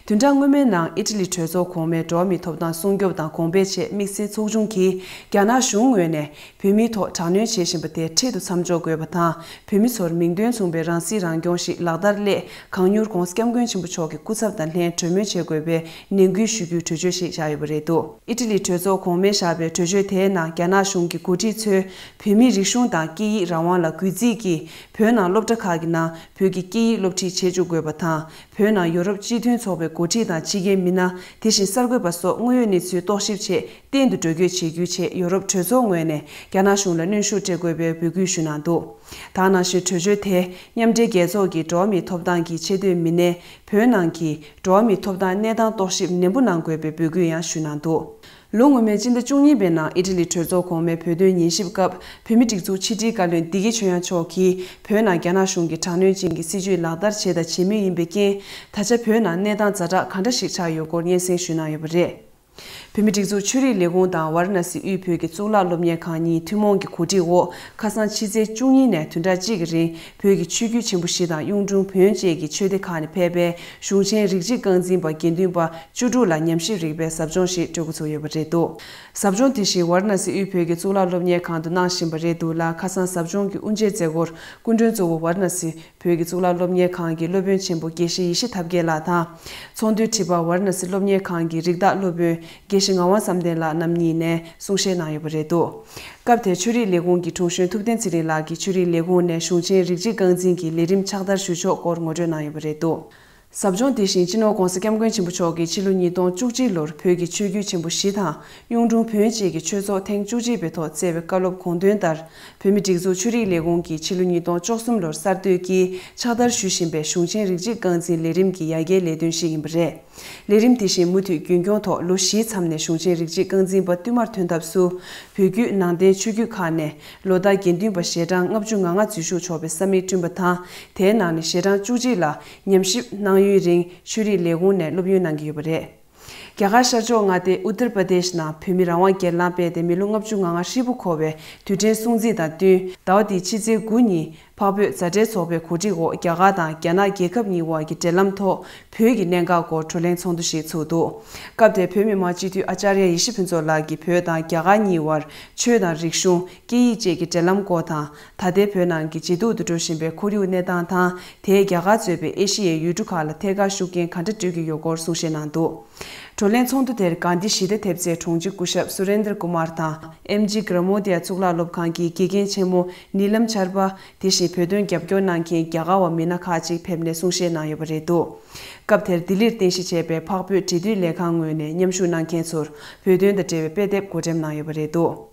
བདུན་ཕྲག་སྔོན་མའི་ནང་ཨི་ཊ་ལི་གྲོས་ཚོགས་གོང་མས་འགྲོ་བ་མིའི་ཐོབ་ཐང་སྲུང་སྐྱོབ་དང་གོང་འཕེལ་ཆེད་དམིགས་བསལ་ཚོགས་ཆུང་གིས་རྒྱ་ནག་གཞུང་ངོས་ནས་བོད་མིའི་ཐོག་དྲག་གནོན་བྱེད་བཞིན་པ་དེ་འཕྲལ་དུ་མཚམས་འཇོག་དགོས་པ་དང་། བོད་མི་ཚོར་མིང་དོན་མཚུངས་པའི་རང་སྲིད་རང་སྐྱོང་ཞིག་ལག་བསྟར་སླད་གང་མྱུར་༧གོང་ས་༧སྐྱབས་མགོན་ཆེན་པོ་མཆོག་གི་སྐུ་ཚབ་དང་ལྷན་གྲོས་མོལ་བྱེད་དགོས་པའི་ནན་སྐུལ་ཞུ་རྒྱུའི་གྲོས་ཆོད་ཞིག་བཞག་ཡོད་པ་རེད་འདུག་ཨི་ཊ་ལིའི་གྲོས་ཚོགས་གོང་མས་བཞག་པའི་གྲོས་ཆོད་དེའི་ནང་རྒྱ་ནག་གཞུང་གི་འགོ་ཁྲིད་ཚོས་བོད་མིའི་རིག་གཞུང་དང་སྐད་ཡིག་རང་དབང་ལ་གུས་བརྩི་གིས་བོད་ནང་སློབ་གྲྭ་ཁག་གི་ནང་བོད་ཀྱི་སྐད་ཡིག་སློབ་ཁྲིད་བྱེད་བཅུག་དགོས་པ་དང་། བོད་ནང་ཡོ་རོབ་སྤྱི་མཐུན་ཚོགས་པའི་འགོ་ཁྲིད་དང་ཕྱི་རྒྱལ་མི་སྣ། དེ་བཞིན་གསར་འགོད་པ་སོགས་དངོས་ཡོད་གནས་ཚུལ་རྟོག་ཞིབ་ཆེད་གཏན་དུ་འགྲོ་སྐྱོད་བྱེད་རྒྱུའི་ཆེད་ཡོ་རོབ་གྲོས་ཚོགས་ངོས་ནས་རྒྱ་ནག་གཞུང་ལ་གནོན་ཤུགས་སྤྲད་དགོས་པའི་འབོད་སྐུལ་ཞུས་གནང་འདུག་ད་ག་ནང་བཞིན་གྲོས་ཆོད་དེས་མཉམ་འབྲེལ་རྒྱལ་ཚོགས་ཀྱི་འགྲོ་བ་མིའི་ཐོབ་ཐང་གི་ཆེས་མཐོའི་མི་སྣས་བོད་ནང་གི་འགྲོ་བ་མིའི་ཐོབ་ཐང་གནས་སྟངས་རྟོག་ཞིབ་ནན་པོ་གནང་དགོས་པའི་འབོད་སྐུལ་ཡང་ཞུས་གནང་འདུག་ལོ་སྔོན་མའི་སྤྱི་ཟླ་བཅུ་གཉིས་པའི་ནང་ཨི་ཊ་ལི་གྲོས་ཚོགས་གོང་མའི་བོད་དོན་ཉན་ཞིབ་སྐབས་བོད་མིའི་སྒྲིག་འཛུགས་ཕྱི་དྲིལ་བཀའ་བློན་བདེ་སྐྱིད་ཆོས་དབྱངས་མཆོག་གིས་བོད་ནང་རྒྱ་ནག་གཞུང་གི་དྲག་གནོན་ཅན་གྱི་སྲིད་བྱུས་ལག་བསྟར་བྱས་དང་བྱེད་མུས་ཡིན་པའི་རྐྱེན། ད་ཆ་བོད་ནང་གནས་སྟངས་ཛ་དྲག་ག་འདྲ་ཞིག་ཆགས་ཡོད་སྐོར་སྙན་སེང་ཞུས་གནང་ཡོད་པ་རེད། བོད་མིའི་སྒྲིག་འཛུགས་ཆོས་རིག་ལས་ཁུངས་དང་ཝཱ་ར་ཎ་སི་དབུས་བོད་ཀྱི་གཙུག་ལག་སློབ་གཉེར་ཁང་གཉིས་ཐུན་མོང་གི་གོ་སྒྲིག་འོག་ཁ་སང་ཕྱི་ཚེས་བཅུ་གཉིས་ནས་བདུན་ཕྲག་གཅིག་གི་རིང་བོད་ཀྱི་ཆོས་བརྒྱུད་ཆེན་པོ་བཞི་དང་གཡུང་དྲུང་བོན་བཅས་ཀྱི་ཆོས་སྡེ་ཁག་ནས་ཕེབས་པའི་གཞུང་ཆེན་རིགས་གཅིག་རྐང་འཛིན་པ་དགེ་འདུན་པ་བཅུ་དྲུག་ལ་ཉམས་ཞིབ་རིག་པའི་ཟབ་སྦྱོང་ཞིག་སྤྲོད་འགོ་ཚུགས་ཡོད་པ་རེད་འདུག་ཟབ་སྦྱོང་དེ་བཞིན་ཝཱ་ར་ཎ་སི་དབུས་བོད་ཀྱི་གཙུག་ལག་སློབ་གཉེར་ཁང་དུ་གནང་བཞིན་པ་རེད་འདུག་ལ། ཁ་སང་ཟབ་སྦྱོང་གི་དབུ་འབྱེད་མཛད་སྒོར་སྐུ་མགྲོན་གཙོ་བོ་ཝཱ་ར་ཎ་སི་བོད་ཀྱི་གཙུག་ལག་སློབ་གཉེར་ཁང་གི་སློབ་དཔོན་ཆེན་པོ་དགེ་བཤེས་ཡེ་ཤེས་ཐབས་མཁས་ལགས་དང་། ཚོགས་འདུའི་ཁྲི་པ་ཝཱ་ར་ཎ་སི་སློབ་གཉེར་ཁང་གི་རིགས་བདག་སློབ་དཔོན་དགེ་བཤེས་ངག་དབང་བསམ་གཏན་ལགས་རྣམ་གཉིས་ནས་གསུང་བཤད་གནང་ཡོད་པ་རེད་འདུག་སྐབས་དེར་ཆོས་རིག་ལས་ཁུངས་ཀྱི་དྲུང་གཞོན་ཐུབ་བསྟན་ཚེ་རིང་ལགས་ཀྱིས་ཆོས་རིག་ལས་ཁུངས་ནས་གཞུང་ཆེན་རིགས་གཅིག་རྐང་འཛིན་གྱི་ལས་རིམ་ཕྱག་བསྟར་ཞུ་ཕྱོགས་སྐོར་ངོ་སྤྲོད་གནང་ཡོད་པ་རེད་འདུག་ཟབ་སྦྱོང་དེ་བཞིན་སྤྱི་ནོར་༧གོང་ས་༧སྐྱབས་མགོན་ཆེན་པོ་མཆོག་གིས་ཕྱི་ལོ་ཉིས་སྟོང་བཅུ་གཅིག་ལོར་བོད་ཀྱི་ཆོས་བརྒྱུད་ཆེན་པོ་བཞི་དང་གཡུང་དྲུང་བོན་བཅས་ཀྱི་ཆོས་ཚོགས་ཐེངས་བཅུ་གཅིག་པའི་ཐོག་སྩལ་བའི་བཀའ་སློབ་དགོངས་དོན་ལྟར། བོད་མིའི་སྒྲིག་འཛུགས་ཆོས་རིག་ལས་ཁུངས་ཀྱིས་ཕྱི་ལོ་ཉིས་སྟོང་བཅུ་གསུམ་ལོར་གསར་གཏོད་ཀྱིས་ཕྱག་བསྟར་ཞུ་བཞིན་པའི་གཞུང་ཆེན་རིགས་གཅིག་རྐང་འཛིན་ལས་རིམ་གྱི་ཡ་གྱལ་ལས་དོན་ཞིག་ཡིན་པ་རེད། ལས་རིམ་དེ་བཞིན་མུ་མཐུད་རྒྱུན་སྐྱོང་ཐོག་ལོ་བཞིའི་མཚམས་ནས་གཞུང་ཆེན་རིགས་གཅིག་རྐང་འཛིན་པ་བསྟུད་མར་ཐོན་ཐབས་སུ། བོད་བརྒྱུད་ནང་བསྟན་ཆོས་བརྒྱུད་ཁག་ནས་ལོ་ཟླ་དགེ་འདུན་པ་ཞལ་གྲངས་ལྔ་བཅུ་ང་ལྔ་འཛུལ་ཞུགས་ཆོག་པའི་ས་མིག་བསྐྲུན་པ་དང་། དེའི་ནང་ནས་ཞལ་གྲངས་བཅུ་གཅིག་ལ་ཉམས་ཞིབ་གནང་ཡུན་རིང་ཆོས་རིག་ལས་ཁུངས་ནས་སློབ་ཡོན་གནང་གི་ཡོད་པ་རེད། རྒྱ་གར་ཤར་ཕྱོགས་མངའ་སྡེ་ཨུ་ཏར་པ་དེཤ་ནང་བོད་མི་རང་དབང་སྒེར་ལངས་སྤེལ་ཏེ་མི་ལོ་ལྔ་བཅུ་ང་ལྔ་ཧྲིལ་པོ་འཁོར་བའི་དུས་དྲན་སྲུང་བརྩི་དང་བསྟུན། ཟླ་བ་འདིའི་ཕྱི་ཚེས་དགུ་ཉིན་ འཕགས་བོད་མཛའ་འབྲེལ་ཚོགས་པའི་གོ་སྒྲིག་འོག་རྒྱ་གར་དང་རྒྱ་ནག་རྒྱལ་ཁབ་གཉིས་དབར་གྱི་འབྲེལ་ལམ་ཐོག་བོད་ཀྱི་གནད་འགག་སྐོར་བགྲོ་གླེང་ཚོགས་འདུ་ཞིག་ཚུགས་འདུག་སྐབས་དེར་བོད་མི་མང་སྤྱི་འཐུས་ཨ་ཅཱརྱ་ཡེ་ཤེས་ཕུན་ཚོགས་ལགས་ཀྱིས་བོད་དང་རྒྱ་གར་གཉིས་དབར་ཆོས་དང་རིག་གཞུང་། སྐད་ཡིག་བཅས་ཀྱི་འབྲེལ་ལམ་སྐོར་དང་། ད་ལྟའི་བོད་ནང་གི་ཇེ་སྡུག་ཏུ་འགྲོ་བཞིན་པའི་ཁོར་ཡུག་གནས་སྟངས་དང་། དེས་རྒྱ་གར་གཙོས་པའི་ཨེ་ཤི་ཡའི་ཡུལ་གྲུ་ཁག་ལ་ཐད་ཀར་ཤུགས་རྐྱེན་ག་འདྲ་སྤྲོད་ཀྱི་ཡོད་སྐོར་གསུང་བཤད་གནང་འདུག་བགྲོ་གླེང་ཚོགས་འདུ་དེར་གྷན་དྷི་ཞི་བདེ་ཐེབས་རྩའི་དྲུང་ཆེ་སྐུ་ཞབས་སུ་རེན་དར་ཀུ་མར་དང་། ཨེམ་ཇི་གྷ་ར་མོ་དི་ཡ་གཙུག་ལག་སློབ་ཁང་གི་དགེ་རྒན་ཆེན་མོ་ནི་ལམ་ཆར་པ། དེ་བཞིན་བོད་དོན་རྒྱབ་སྐྱོར་གནང་མཁན་རྒྱ་གར་བ་མི་སྣ་ཁག་ཅིག་ཕེབས་ནས་གསུང་བཤད་གནང་ཡོད་པ་རེད་འདུག་སྐབས་དེར་ལྡི་ལིར་རྟེན་གཞི་བྱས་པའི་འཕགས་བོད་འབྲེལ་མཐུད་ལས་ཁང་ངོས་ནས་མཉམ་ཞུགས་གནང་མཁན་ཚོར་བོད་དོན་དང་འབྲེལ་བའི་དཔེ་དེབ་བགོ་འགྲེམས་གནང་ཡོད་པ་རེད་འདུག་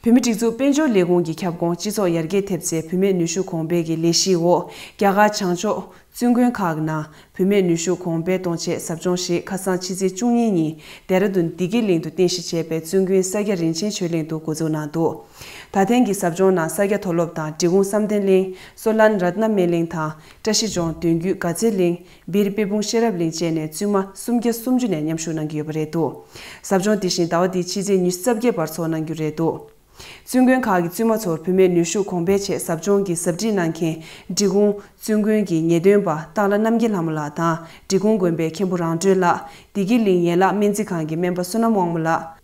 བོད་མིའི་སྒྲིག་འཛུགས་དཔལ་འབྱོར་ལས་ཁུངས་ཀྱི་ཁྱབ་ཁོངས་སྤྱི་ཚོགས་ཡར་རྒྱས་ཐེབས་རྩའི་བུད་མེད་ནུས་ཤུགས་གོང་འཕེལ་གྱི་ལས་གཞིའི་འོག་རྒྱ་གར་བྱང་ཕྱོགས་བཙུན་དགོན་ཁག་གི་ནང་བུད་མེད་ནུས་ཤུགས་གོང་འཕེལ་གཏོང་ཆེད་ཟབ་སྦྱོང་ཞིག་ཁ་སང་ཕྱི་ཚེས་བཅུ་གཉིས་ཉིན་ལྡེ་ར་ལྡུན་བདེ་སྐྱིད་གླིང་དུ་རྟེན་གཞི་བྱས་པའི་བཙུན་དགོན་ས་སྐྱ་རིན་ཆེན་ཆོས་གླིང་དུ་འགོ་འཛུགས་གནང་འདུག་ད་ཐེངས་ཀྱི་ཟབ་སྦྱོང་ནང་ས་སྐྱ་མཐོ་སློབ་དང་འབྲི་གུང་བསམ་གཏན་གླིང་། སོ་ལན་རཏྣ་སྨན་གླིང་དང་། བཀྲ་ཤིས་ལྗོངས་མདུན་རྒྱུད་དགའ་ཚལ་གླིང་། སྦིར་དཔལ་སྤུངས་ཤེས་རབ་གླིང་བཅས་ནས་བཙུན་མ་སུམ་བརྒྱ་སུམ་ཅུ་ནས་མཉམ་ཞུགས་གནང་གི་ཡོད་པ་རེད་འདུག་ཟབ་སྦྱོང་དེ་བཞིན་ཟླ་བ་འདིའི་ཕྱི་ཚེས་ཉི་ཤུ་རྩ་བརྒྱད་བར་ཚོགས་གནང་རྒྱུ་རེད་འདུག་བཙུན་དགོན་ཁག་གི་བཙུན་མ་ཚོར་བུད་མེད་ནུས་ཤུགས་གོང་འཕེལ་ཆེད་ཟབ་སྦྱོང་གི་ཟབ་ཁྲིད་གནང་མཁན་འབྲི་གུང་བཙུན་དགོན་གྱི་ངེས་སྟོན་པ་སྟག་ལྷ་རྣམ་རྒྱལ་ལྷ་མོ་ལགས་དང་། འབྲི་གུང་དགོན་པའི་མཁན་པོ་རང་གྲོལ་ལགས། བདེ་སྐྱིད་གླིང་ཡན་ལག་སྨན་རྩིས་ཁང་གི་སྨན་པ་བསོད་ནམས་དབང་མོ་ལགས།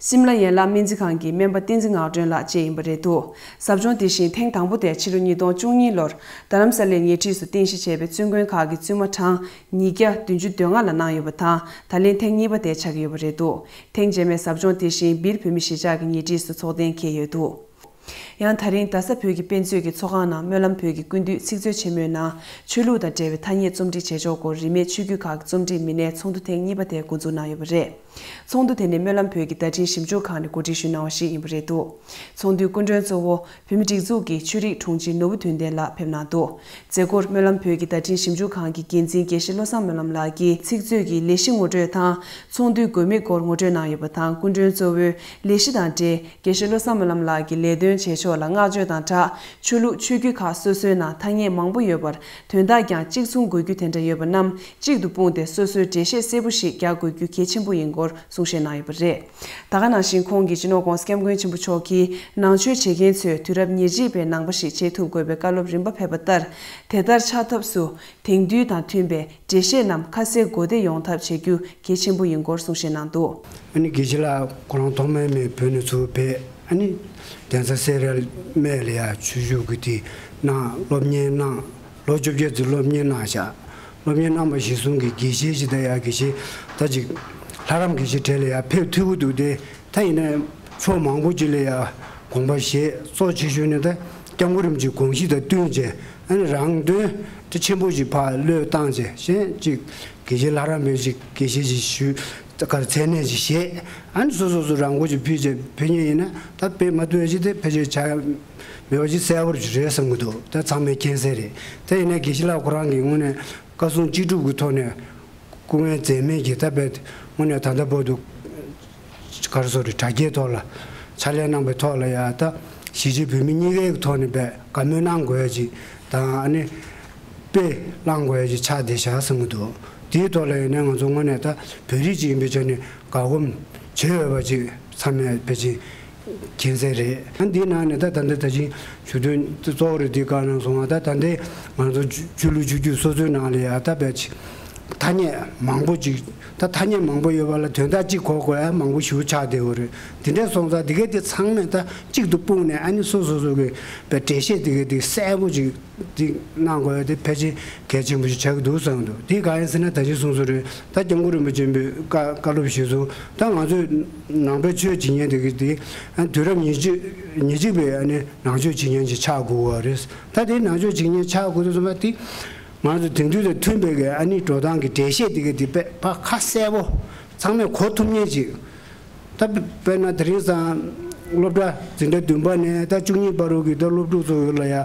སིམ་ལ་ཡན་ལག་སྨན་རྩིས་ཁང་གི་སྨན་པ་བསྟན་འཛིན་ངག་སྒྲོན་ལགས་བཅས་ཡིན་པ་རེད་འདུག་ཟབ་སྦྱོང་དེ་བཞིན་ཐེངས་དང་པོ་དེ་ཕྱི་ལོ་ཉིས་སྟོང་བཅུ་གཉིས་ལོར་རྡ་རམ་ས་ལའི་ཉེ་འཁྲིས་སུ་རྟེན་གཞི་བྱས་པའི་བཙུན་དགོན་ཁག་གི་བཙུན་མ་གྲངས་ཉིས་བརྒྱ་བདུན་ཅུ་དོན་ལྔ་ལ་གནང་ཡོད་པ་དང་། ད་ལན་ཐེངས་གཉིས་པ་དེ་ཆགས་ཀྱི་ཡོད་པ་རེད་འདུག་ཐེངས་རྗེས་མའི་ཟབ་སྦྱོང་དེ་བཞིན་སྦིར་བོད་མི་གཞིས་ཆགས་ཀྱི་ཉེ་འཁྲིས་སུ་འཚོགས་གཏན་འཁེལ་ཡོད་འདུག་ཡང་ད་རིང་རྡ་ས་བོད་ཀྱི་དཔེ་མཛོད་ཀྱི་ཚོགས་ཁང་ནང་སྨོན་ལམ་བོད་ཀྱི་ཀུན་བཏུས་ཚིག་མཛོད་ཆེན་མོའི་ནང་ཆོས་ལུགས་དང་འབྲེལ་བའི་ཐ་སྙད་རྩོམ་སྒྲིག་བྱེད་ཕྱོགས་སྐོར་རིས་མེད་ཆོས་བརྒྱུད་ཁག་གི་རྩོམ་སྒྲིག་མི་སྣའི་ཚོགས་འདུ་ཐེངས་གཉིས་པ་དེ་འགོ་འཛུགས་གནང་ཡོད་པ་རེད། ཚོགས་འདུ་དེ་ནི་སྨོན་ལམ་བོད་ཀྱི་བརྡ་འཕྲིན་ཞིབ་འཇུག་ཁང་ནས་གོ་སྒྲིག་ཞུས་གནང་བ་ཞིག་ཡིན་པ་རེད་འདུག་ཚོགས་འདུའི་སྐུ་མགྲོན་གཙོ་བོ་བོད་མིའི་སྒྲིག་འཛུགས་ཀྱི་ཆོས་རིག་དྲུང་ཆེ་ནོར་བུ་དོན་ལྡན་ལགས་ཕེབས་གནང་འདུག་མཛད་སྒོར་སྨོན་ལམ་བོད་ཀྱི་བརྡ་འཕྲིན་ཞིབ་འཇུག་ཁང་གི་འགན་འཛིན་དགེ་བཤེས་བློ་བཟང་སྨོན་ལམ་ལགས་ཀྱིས་ཚིག་མཛོད་ཀྱི་ལས་གཞི་ངོ་སྤྲོད་དང་། ཚོགས་འདུའི་དགོས་དམིགས་སྐོར་ངོ་སྤྲོད་གནང་ཡོད་པ་དང་། སྐུ་མགྲོན་གཙོ་བོས་ལས་གཞི་དང་འབྲེལ་དགེ་བཤེས་བློ་བཟང་སྨོན་ལམ་ལགས་ཀྱི་ལས་དོན་བྱེད་ཕྱོགས་ལ་བསྔགས་བརྗོད་དང་སྦྲགས། ཆོས་ལུགས་ཆོས་བརྒྱུད་ཁག་སོ་སོའི་ནང་ཐ་སྙད་མང་པོ་ཡོད་པར། དོན་དག་ཀྱང་གཅིག་མཚུངས་དགོས་རྒྱུ་དེ་འདྲ་ཡོད་པ་རྣམས་གཅིག་ཏུ་སྤུངས་ཏེ་སོ་སོའི་འགྲེལ་བཤད་གསལ་པོ་ཞིག་རྒྱག་དགོས་རྒྱུ་གལ་ཆེན་པོ་ཡིན་སྐོར་གསུང་བཤད་གནང་ཡོད་པ་རེད། ད་ག་ནང་བཞིན་ཁོང་གིས་སྤྱི་ནོར་༧གོང་ས་༧སྐྱབས་མགོན་ཆེན་པོ་མཆོག་གིས་ནང་ཆོས་བྱེད་མཁན་ཚོས་དུས་རབས་ཉེར་གཅིག་པའི་ནང་པ་ཞིག་བྱེད་ཐུབ་དགོས་པའི་བཀའ་སློབ་རིམ་པ་ཕེབས་པ་ལྟར། དེ་ལྟར་ཆགས་ཐབས་སུ་དེང་དུས་དང་མཐུན་པའི་འགྲེལ་བཤད་རྣམས་ཁ་གསལ་གོ་བདེ་ཡོང་ཐབས་བྱེད་རྒྱུ་གལ་ཆེན་པོ་ཡིན་སྐོར་གསུང་བཤད་གནང་འདུག་ཨ་ནི་དགེ་བཤེས་ལགས་ཁོ་རང་ཐོག་མའི་མི་བོད་ནས་ཚུར་ཕེབས། ཨ་ནི་གདན་ས་སེ་ར་སྨད་ལ་ཡ་ཆོས་ཞུགས་ཀྱི་དེ་གནང་། སློབ་གཉེར་གནང་། ལོ་བཅོ་བརྒྱད་ཙམ་སློབ་གཉེར་གནང་བཞག་སློབ་གཉེར་གནང་བ་གཞིར་བཟུང་གི་དགེ་བཤེས་ཤིག་ད་ཡ་དགེ་བཤེས་ད་ཅིག་ལྷ་རམས་དགེ་བཤེས་གྲས་ལ་ཡ་ཕེབས་ཐུབ་ཀྱི་འདུག་སྟེ། ད་ཡིན་ན་ཕྱོགས་མང་པོ་ཅིག་ལ་ཡ་དགོངས་པ་བཞེས། གཙོ་ཆེ་ཤོས་ནི་ད་སྐྱབས་མགོན་རིན་པོ་ཆེའི་དགོངས་གཞི་དང་བསྟུན་བྱས། ཨ་ནི་རང་དོན་དེ་ཆེན་པོ་ཞིག་ཕར་བློས་བཏང་བྱས། གཞན་ཅིག་དགེ་བཤེས་ལྷ་རམས་པའི་ཅིག་དགེ་བཤེས་ཅིག་ཞུས། ད་ག་རེ་མཚན་གནས་ཅིག་བཞེས། ཨ་ནི་སོ་སོ་སོ་རང་མགོ་ཅིག་ཕུལ་བྱས་ཕེབས་མཁན་ཡིན་ན། ད་དཔེ་མ་ཐུབ་ཡ་ཅིག་དེ་ཕལ་ཆེར་ཆགས་ཡ་མེད་པ་ཅིག་གསལ་པོ་རེད་བསམ་གྱི་འདུག་ད་ཚང་མས་མཁྱེན་གསལ་རེད། དེ་ཡིན་ན་དགེ་བཤེས་ལགས་ཁོ་རང་གིས་དངོས་གནས་བཀའ་གསུང་ཅི་སྒྲུབ་ཀྱི་ཐོག་ནས། སྐུ་ངལ་འཛེམས་མེད་ཀྱིས་ད་དཔེ་དངོས་གནས་ད་ལྟ་བར་དུ་ག་རེ་ཟེར་དགོས་རེད། དྲ་རྒྱའི་ཐོག་ལ་ཕྱག་ལས་གནང་བའི་ཐོག་ལ་ཡ། ད་གཞིས་བྱེས་བོད་མི་གཉིས་ཀའི་ཐོག་ནས་དཔེ་དགའ་མོས་གནང་དགོས་ཡ་ཅིག་དང་། ཨ་ནི་དཔེ་བླང་དགོས་ཡ་ཅིག་ཆགས་བསྡད་བཞག་བསམ་གྱི་འདུག་དེའི་ཐོག་ལ་ཡིན་ན་ང་ཚོ་དངོས་གནས་ད་བོད་རིགས་ཅིག་ཡིན་པའི་ཆ་ནས་དགའ་སྒོམ་བྱེད་འོས་པ་ཅིག་ཚང་མས་ཕལ་ཆེར་མཁྱེན་གསལ་རེད། ཨ་འདིའི་ནང་ནས་ད་ད་ལྟ་ད་ཅིང་ཞུ་དོན་གཙོ་བོ་རེད། འདི་ག་ནང་སོང་བ། ད་ད་ལྟའི་ང་ཚོ་ཆོས་ལུགས་ཆོས་བརྒྱུད་སོ་སོའི་ནང་ལ་ཡ་ད་དཔེ་ཆ་ཐ་སྙད་མང་པོ་ཅིག་ད་ཐ་སྙད་མང་པོ་ཡོད་པ་ལ་དོན་དག་གཅིག་གོ་དགོས་ཡ་མང་པོ་ཞེ་པོ་ཆགས་བསྡད་ཡོད་རེད། འདི་འདྲ་སོང་ཙང་འདི་གའི་དེ་ཚང་མས་ད་གཅིག་ཏུ་སྤུངས་ནས། ཨ་ནི་སོ་སོ་སོ་གི་དཔེ་འགྲེལ་བཤད་འདི་གའི་དེ་གསལ་པོ་ཅིག་འདི་གནང་དགོས་ཡ་དེ་ཕལ་ཆེར་གལ་ཆེན་པོ་ཞིག་ཆགས་ཀྱི་འདུག་བསམ་གྱི་འདུག་འདི་གང་ཡིན་ཟེར་ན། ད་ཅི་གསུངས་སོ་རེད། ད་སྐྱབས་མགོན་རིན་པོ་ཆེ་པའི་བཀའ་བཀའ་སློབ་གཞིར་བཟུང་། ད་ང་ཚོས་ནང་པའི་ཆོས་བྱེད་མཁན་དེ་གི་དེ་དུས་རབས་ཉེར་གཅིག་ཉེར་གཅིག་པའི་ཨ་ནི་ནང་ཆོས་བྱེད་མཁན་ཅིག་ཆགས་དགོས་པ་རེད། ད་དེ་ནང་ཆོས་བྱེད་མཁན་ཆགས་དགོས་དུས་ཙམ་པ་དེ་ང་ཚོ་དེང་དུས་དང་མཐུན་པའི་གི་ཨ་ནི་འགྲོ་སྟངས་ཀྱི་འགྲེལ་བཤད་དེ་གི་དེ་དཔེ་ཕར་ཁ་གསལ་པོ་ཚང་མས་གོ་ཐུབ་མཁན་ཅིག་ད་དཔེར་ན་དེ་རིང་སང་སློབ་གྲྭ་འཛིན་གྲྭ་བདུན་པ་ནས་ད་བཅུ་གཉིས་བར་དུ་གི་ད་སློབ་ཕྲུག་ཚོ་ཡོད་ལ་ཡ།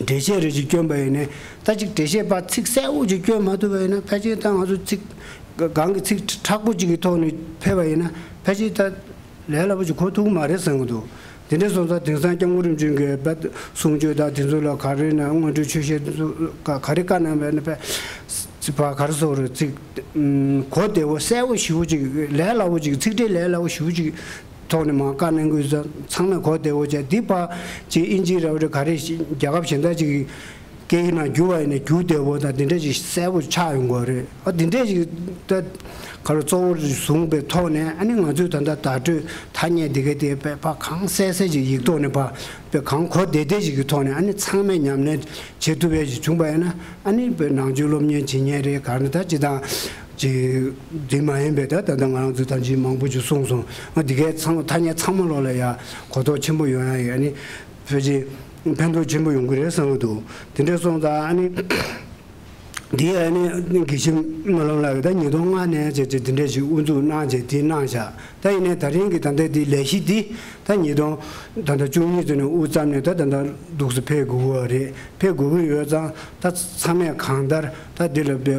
འགྲེལ་བཤད་རེ་ཅིག་བསྐྱོན་པ་ཡིན་ན། ད་ཅིག་འགྲེལ་བཤད་པ་ཚིག་གསལ་པོ་ཅིག་བསྐྱོན་མ་ཐུབ་པ་ཡིན་ན། ཕལ་ཆེར་ད་ང་ཚོ་ཚིག་གང་གི་ཚིག་མཁྲེགས་པོ་ཅིག་གི་ཐོག་ནས་ཕེབས་པ་ཡིན་ན། ཕལ་ཆེར་ད་ལས་སླ་པོ་ཅིག་གོ་ཐུབ་ཀྱི་མ་རེད་བསམ་གྱི་འདུག་དེ་འདྲ་སོང་ཙང་དེང་སང་སྐྱབས་མགོན་རིན་པོ་ཆེ་གིས་དཔེ་གསུང་ཆོས་དང་དེ་ཚོ་ལ་ག་རེ་ན་སྔོན་འགྲོའི་ཆོས་བཤད་དེ་ཚོ་ག་ག་རེ་བཀའ་གནང་བས་ན། དཔེ་ཚིག་ཕར་ག་རེ་ཟེར་དགོས་རེད། ཚིག་གོ་བདེ་པོ་གསལ་པོ་ཞེ་པོ་ཅིག་ལས་སླ་པོ་ཅིག་ཚིག་འགྲེལ་ལས་སླ་པོ་ཞེ་པོ་ཅིག་ཐོག་ནས་མར་བཀའ་གནང་དགོས་ས་ཚང་མས་གོ་བདེ་བོ་བྱས། འདི་ཕར་ཅིག་ཨིན་ཇི་རེད་བ་རེད། ག་རེ་རྒྱལ་ཁབ་གཞན་དག་ཅིག་གི་སྐད་ཡིག་ནང་བསྒྱུར་བ་ཡིན་ན་བསྒྱུར་བདེ་བོ་དང་དེ་འདྲ་ཅིག་གསལ་པོ་ཆགས་ཡོང་དགོས་རེད། ཨ་འདི་འདྲ་ཅིག་ད་ག་རེ་གཙོ་བོ་བཟུང་པའི་ཐོག་ནས། ཨ་ནི་ང་ཚོས་ད་ལྟ་བརྡ་སྤྲོད་ཐ་སྙད་འདི་ག་དེ་དཔེ་ཕར་གང་གསལ་གསལ་ཅིག་ཡིག་ཐོག་ནས་ཕར་དཔེ་གང་གོ་བདེ་བདེ་ཅིག་གི་ཐོག་ནས། ཨ་ནི་ཚང་མས་ཉམས་ལེན་བྱེད་ཐུབ་ཡས་ཅིག་བྱུང་པ་ཡིན་ན། ཨ་ནི་དཔེ་ནང་ཆོས་སློབ་གཉེར་བྱེད་མཁན་རེད། ག་རེ་ད་སྤྱི་བཏང་ཅིག་འདི་མ་ཡིན་པའི་ད་ད་ལྟ་ང་རང་ཚོ་ད་ཅིག་མང་པོ་ཅིག་གསུངས་སོང་། ང་འདི་གའི་ཚང་ཐ་སྙད་ཚང་མ་ལོག་ལ་ཡ་གོ་རྟོགས་ཆེན་པོ་ཡོང་ཡ་ཡིན། ཨ་ནི་ཕལ་ཆེར་ཕན་ཐོགས་ཆེན་པོ་ཡོང་གི་རེད་བསམ་གྱི་འདུག་དེ་འདྲ་སོང་ཙང་ཨ་ནི་འདི་ཨ་ནི་དགེ་བཤེས་སྨོན་ལམ་ལགས་ཀྱིས་ད་ཉིས་སྟོང་ལྔ་ནས་བྱས་བྱས་འདི་འདྲ་ཞིག་དབུ་འཛུགས་གནང་བྱས་འདི་གནང་བཞག་ད་ཡིན་ནའི་ད་རིང་གི་ད་ལྟ་འདི་ལས་གཞི་འདི་ད་ཉིས་སྟོང་ད་ལྟ་བཅུ་གཉིས་ཚོ་ནས་དབུ་བརྩམས་ནས་ད་ད་ལྟ་འདུག་སེ་ཕེབས་དགོས་ཀྱི་ཡོད་རེད། ཕེབས་དགོས་ཀྱི་ཡོད་ཙང་ད་ཚང་མས་གང་ལྟར་ད་འདི་ལ་དཔེ་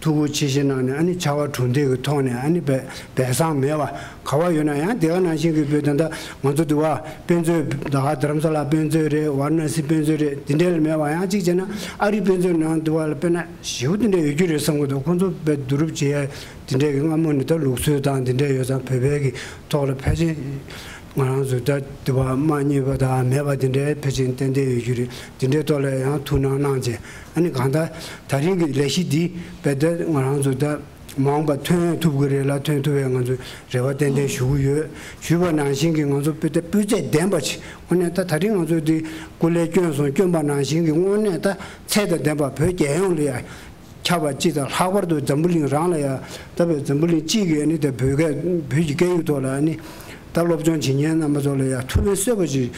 ཐུགས་ཁུར་ཆེ་བཞེས་གནང་ནས། ཨ་ནི་ཕྱར་བ་གྲུ་འདེགས་ཀྱི་ཐོག་ནས། ཨ་ནི་སྦས་སྦས་གསང་མེད་པ་ག་བ་ཡོད་ན་ཡང་དེ་ག་ནང་བཞིན་གྱི་དཔེ་ད་ལྟ་ང་ཚོ་འདི་བ་དཔེ་མཛོད་ད་ག་རྡ་རམ་ས་ལ་དཔེ་མཛོད་རེད། ཝཱ་ར་ཎ་སི་དཔེ་མཛོད་རེད། འདི་འདྲ་ལ་མེད་པ་ཡང་གཅིག་བྱས་ན་ཨ་རིའི་དཔེ་མཛོད་ནང་འདི་བ་ལ་དཔེར་ན་ཞེ་པོ་འདི་འདྲ་ཡོད་རྒྱུ་རེད་བསམ་གྱི་འདུག་ཁོང་ཚོ་དཔེ་བསྡུ་རུབ་བྱེད་ཡ་དེ་འདྲ་གི་སྔ་མོ་ནས་ད་ལུགས་སྲོལ་དང་དེ་འདྲ་ཡོད་ཙང་བོད་པའི་གི་ཐོག་ལ་ཕལ་ཆེར་ང་རང་ཚོ་ད་དེ་བ་མ་རྙེད་པ་དང་མེད་པ་དེ་འདྲའི་ཕལ་ཆེར་ཏན་ཏན་ཡོད་རྒྱུ་རེད། དེ་འདྲའི་ཐོག་ལ་ཡང་ཐུགས་སྣང་གནང་བྱས། ཨ་ནི་གང་ལྟར་ད་རིང་གི་ལས་གཞི་འདི་རྦད་དེ་ང་རང་ཚོ་ད་མ་འོངས་པ་ཐོན་ཐུབ་ཀྱི་རེད་ལ། ཐོན་ཐུབ་པའི་ང་ཚོ་རེ་བ་ཏན་ཏན་ཞུ་གི་ཡོད། ཞུས་པ་ནང་བཞིན་གྱི་ང་ཚོ་སྤུས་ཚད་སྤུས་ཚད་ལྡན་པ་ཞིག་དངོས་གནས་ད་ད་རིང་ང་ཚོ་འདི་སྐུ་ལས་བསྐྱོན་སོང་། བསྐྱོན་པ་ནང་བཞིན་གྱི་དངོས་གནས་ད་ཚད་དང་ལྡན་པ་བོད་རྒྱལ་ཡོངས་ལ་ཡ་ཁྱབ་པ་སྤྱི་དང་ལྷག་པར་དུ་འཛམ་བུ་གླིང་རང་ལ་ཡ། ད་བོད་འཛམ་བུ་གླིང་སྤྱི་གི་ཨ་ནི་ད་བོད་སྐད་བོད་ཀྱི་སྐད་ཡིག་ཐོག་ལ་ཨ་ནི་ད་སློབ་སྦྱོང་བྱེད་མཁན་རྣམ་པ་ཚོ་ལ་ཡ་ཐུགས་ཕན་གསོས་པ་ཞིག་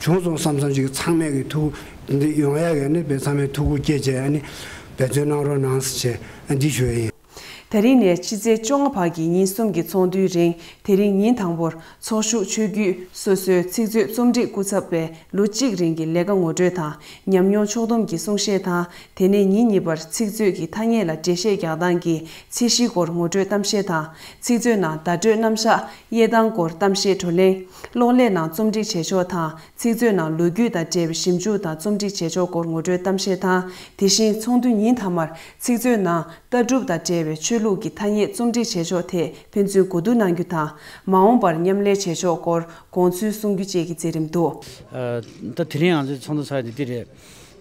བྱུང་སོང་བསམ་བསམ་ཞིག་ཚང་མས་ཀྱི་ཐུགས་འདི་ཡོང་ཡ་གི་ཨ་ནི་བས་ཚང་མས་ཐུགས་ཁུར་བསྐྱེད་བྱས་ཨ་ནི་འབད་བརྩོན་གནང་རོགས་གནང་ཟེར་བྱས་ཨ་འདི་ཞུ་ཡ་ཡིན། ད་རིང་ནས་ཕྱི་ཚེས་བཅོ་ལྔ་བར་གྱི་ཉིན་གསུམ་གྱི་ཚོགས་འདུའི་རིང་། དེ་རིང་ཉིན་དང་པོར་ཚོགས་ཞུགས་ཆོས་བརྒྱུད་སོ་སོའི་ཚིག་མཛོད་རྩོམ་སྒྲིག་སྐུ་ཚབ་པས་ལོ་གཅིག་རིང་གི་ལས་ཀ་ངོ་སྤྲོད་དང་། ཉམས་མྱོང་ཕྱོགས་བསྡོམས་ཀྱི་གསུང་བཤད་དང་། དེ་ནས་ཉིན་གཉིས་པར་ཚིག་མཛོད་ཀྱི་ཐ་སྙད་ལ་འགྲེལ་བཤད་རྒྱག་སྟངས་ཀྱི་ཚད་གཞིའི་སྐོར་ངོ་སྤྲོད་གཏམ་བཤད་དང་། ཚིག་མཛོད་ནང་བརྡ་སྤྲོད་རྣམ་གཞག་དབྱེ་སྟངས་སྐོར་གཏམ་བཤད་བགྲོ་གླེང་། གློག་ཀླད་ནང་རྩོམ་སྒྲིག་བྱེད་ཕྱོགས་དང་། ཚིག་མཛོད་ནང་ལོ་རྒྱུས་དང་འབྲེལ་བའི་ཞིབ་འཇུག་དང་རྩོམ་སྒྲིག་བྱེད་ཕྱོགས་སྐོར་ངོ་སྤྲོད་གཏམ་བཤད་དང་། དེ་བཞིན་ཚོགས་འདུ་ཉིན་མཐའ་མར་ཚིག་མཛོད་ནང་ལྟ་གྲུབ་དང་འབྲེལ་བའི་ཆོས་ལུགས་ཀྱི་ཐ་སྙད་རྩོམ་སྒྲིག་བྱེད་ཕྱོགས་ཐད་ཕན་ཚུན་གོ་བསྡུར་གནང་རྒྱུ་དང་། མ་འོངས་པར་མཉམ་ལས་བྱེད་ཕྱོགས་སྐོར་དགོངས་ཚུལ་གསུང་རྒྱུ་བཅས་ཀྱི་མཛད་རིམ་འདུག་ཨ། ད་དེ་རིང་ང་ཚོའི་ཚོགས་འདུ་ཚོགས་ཡ་དེ་འདི་རེད།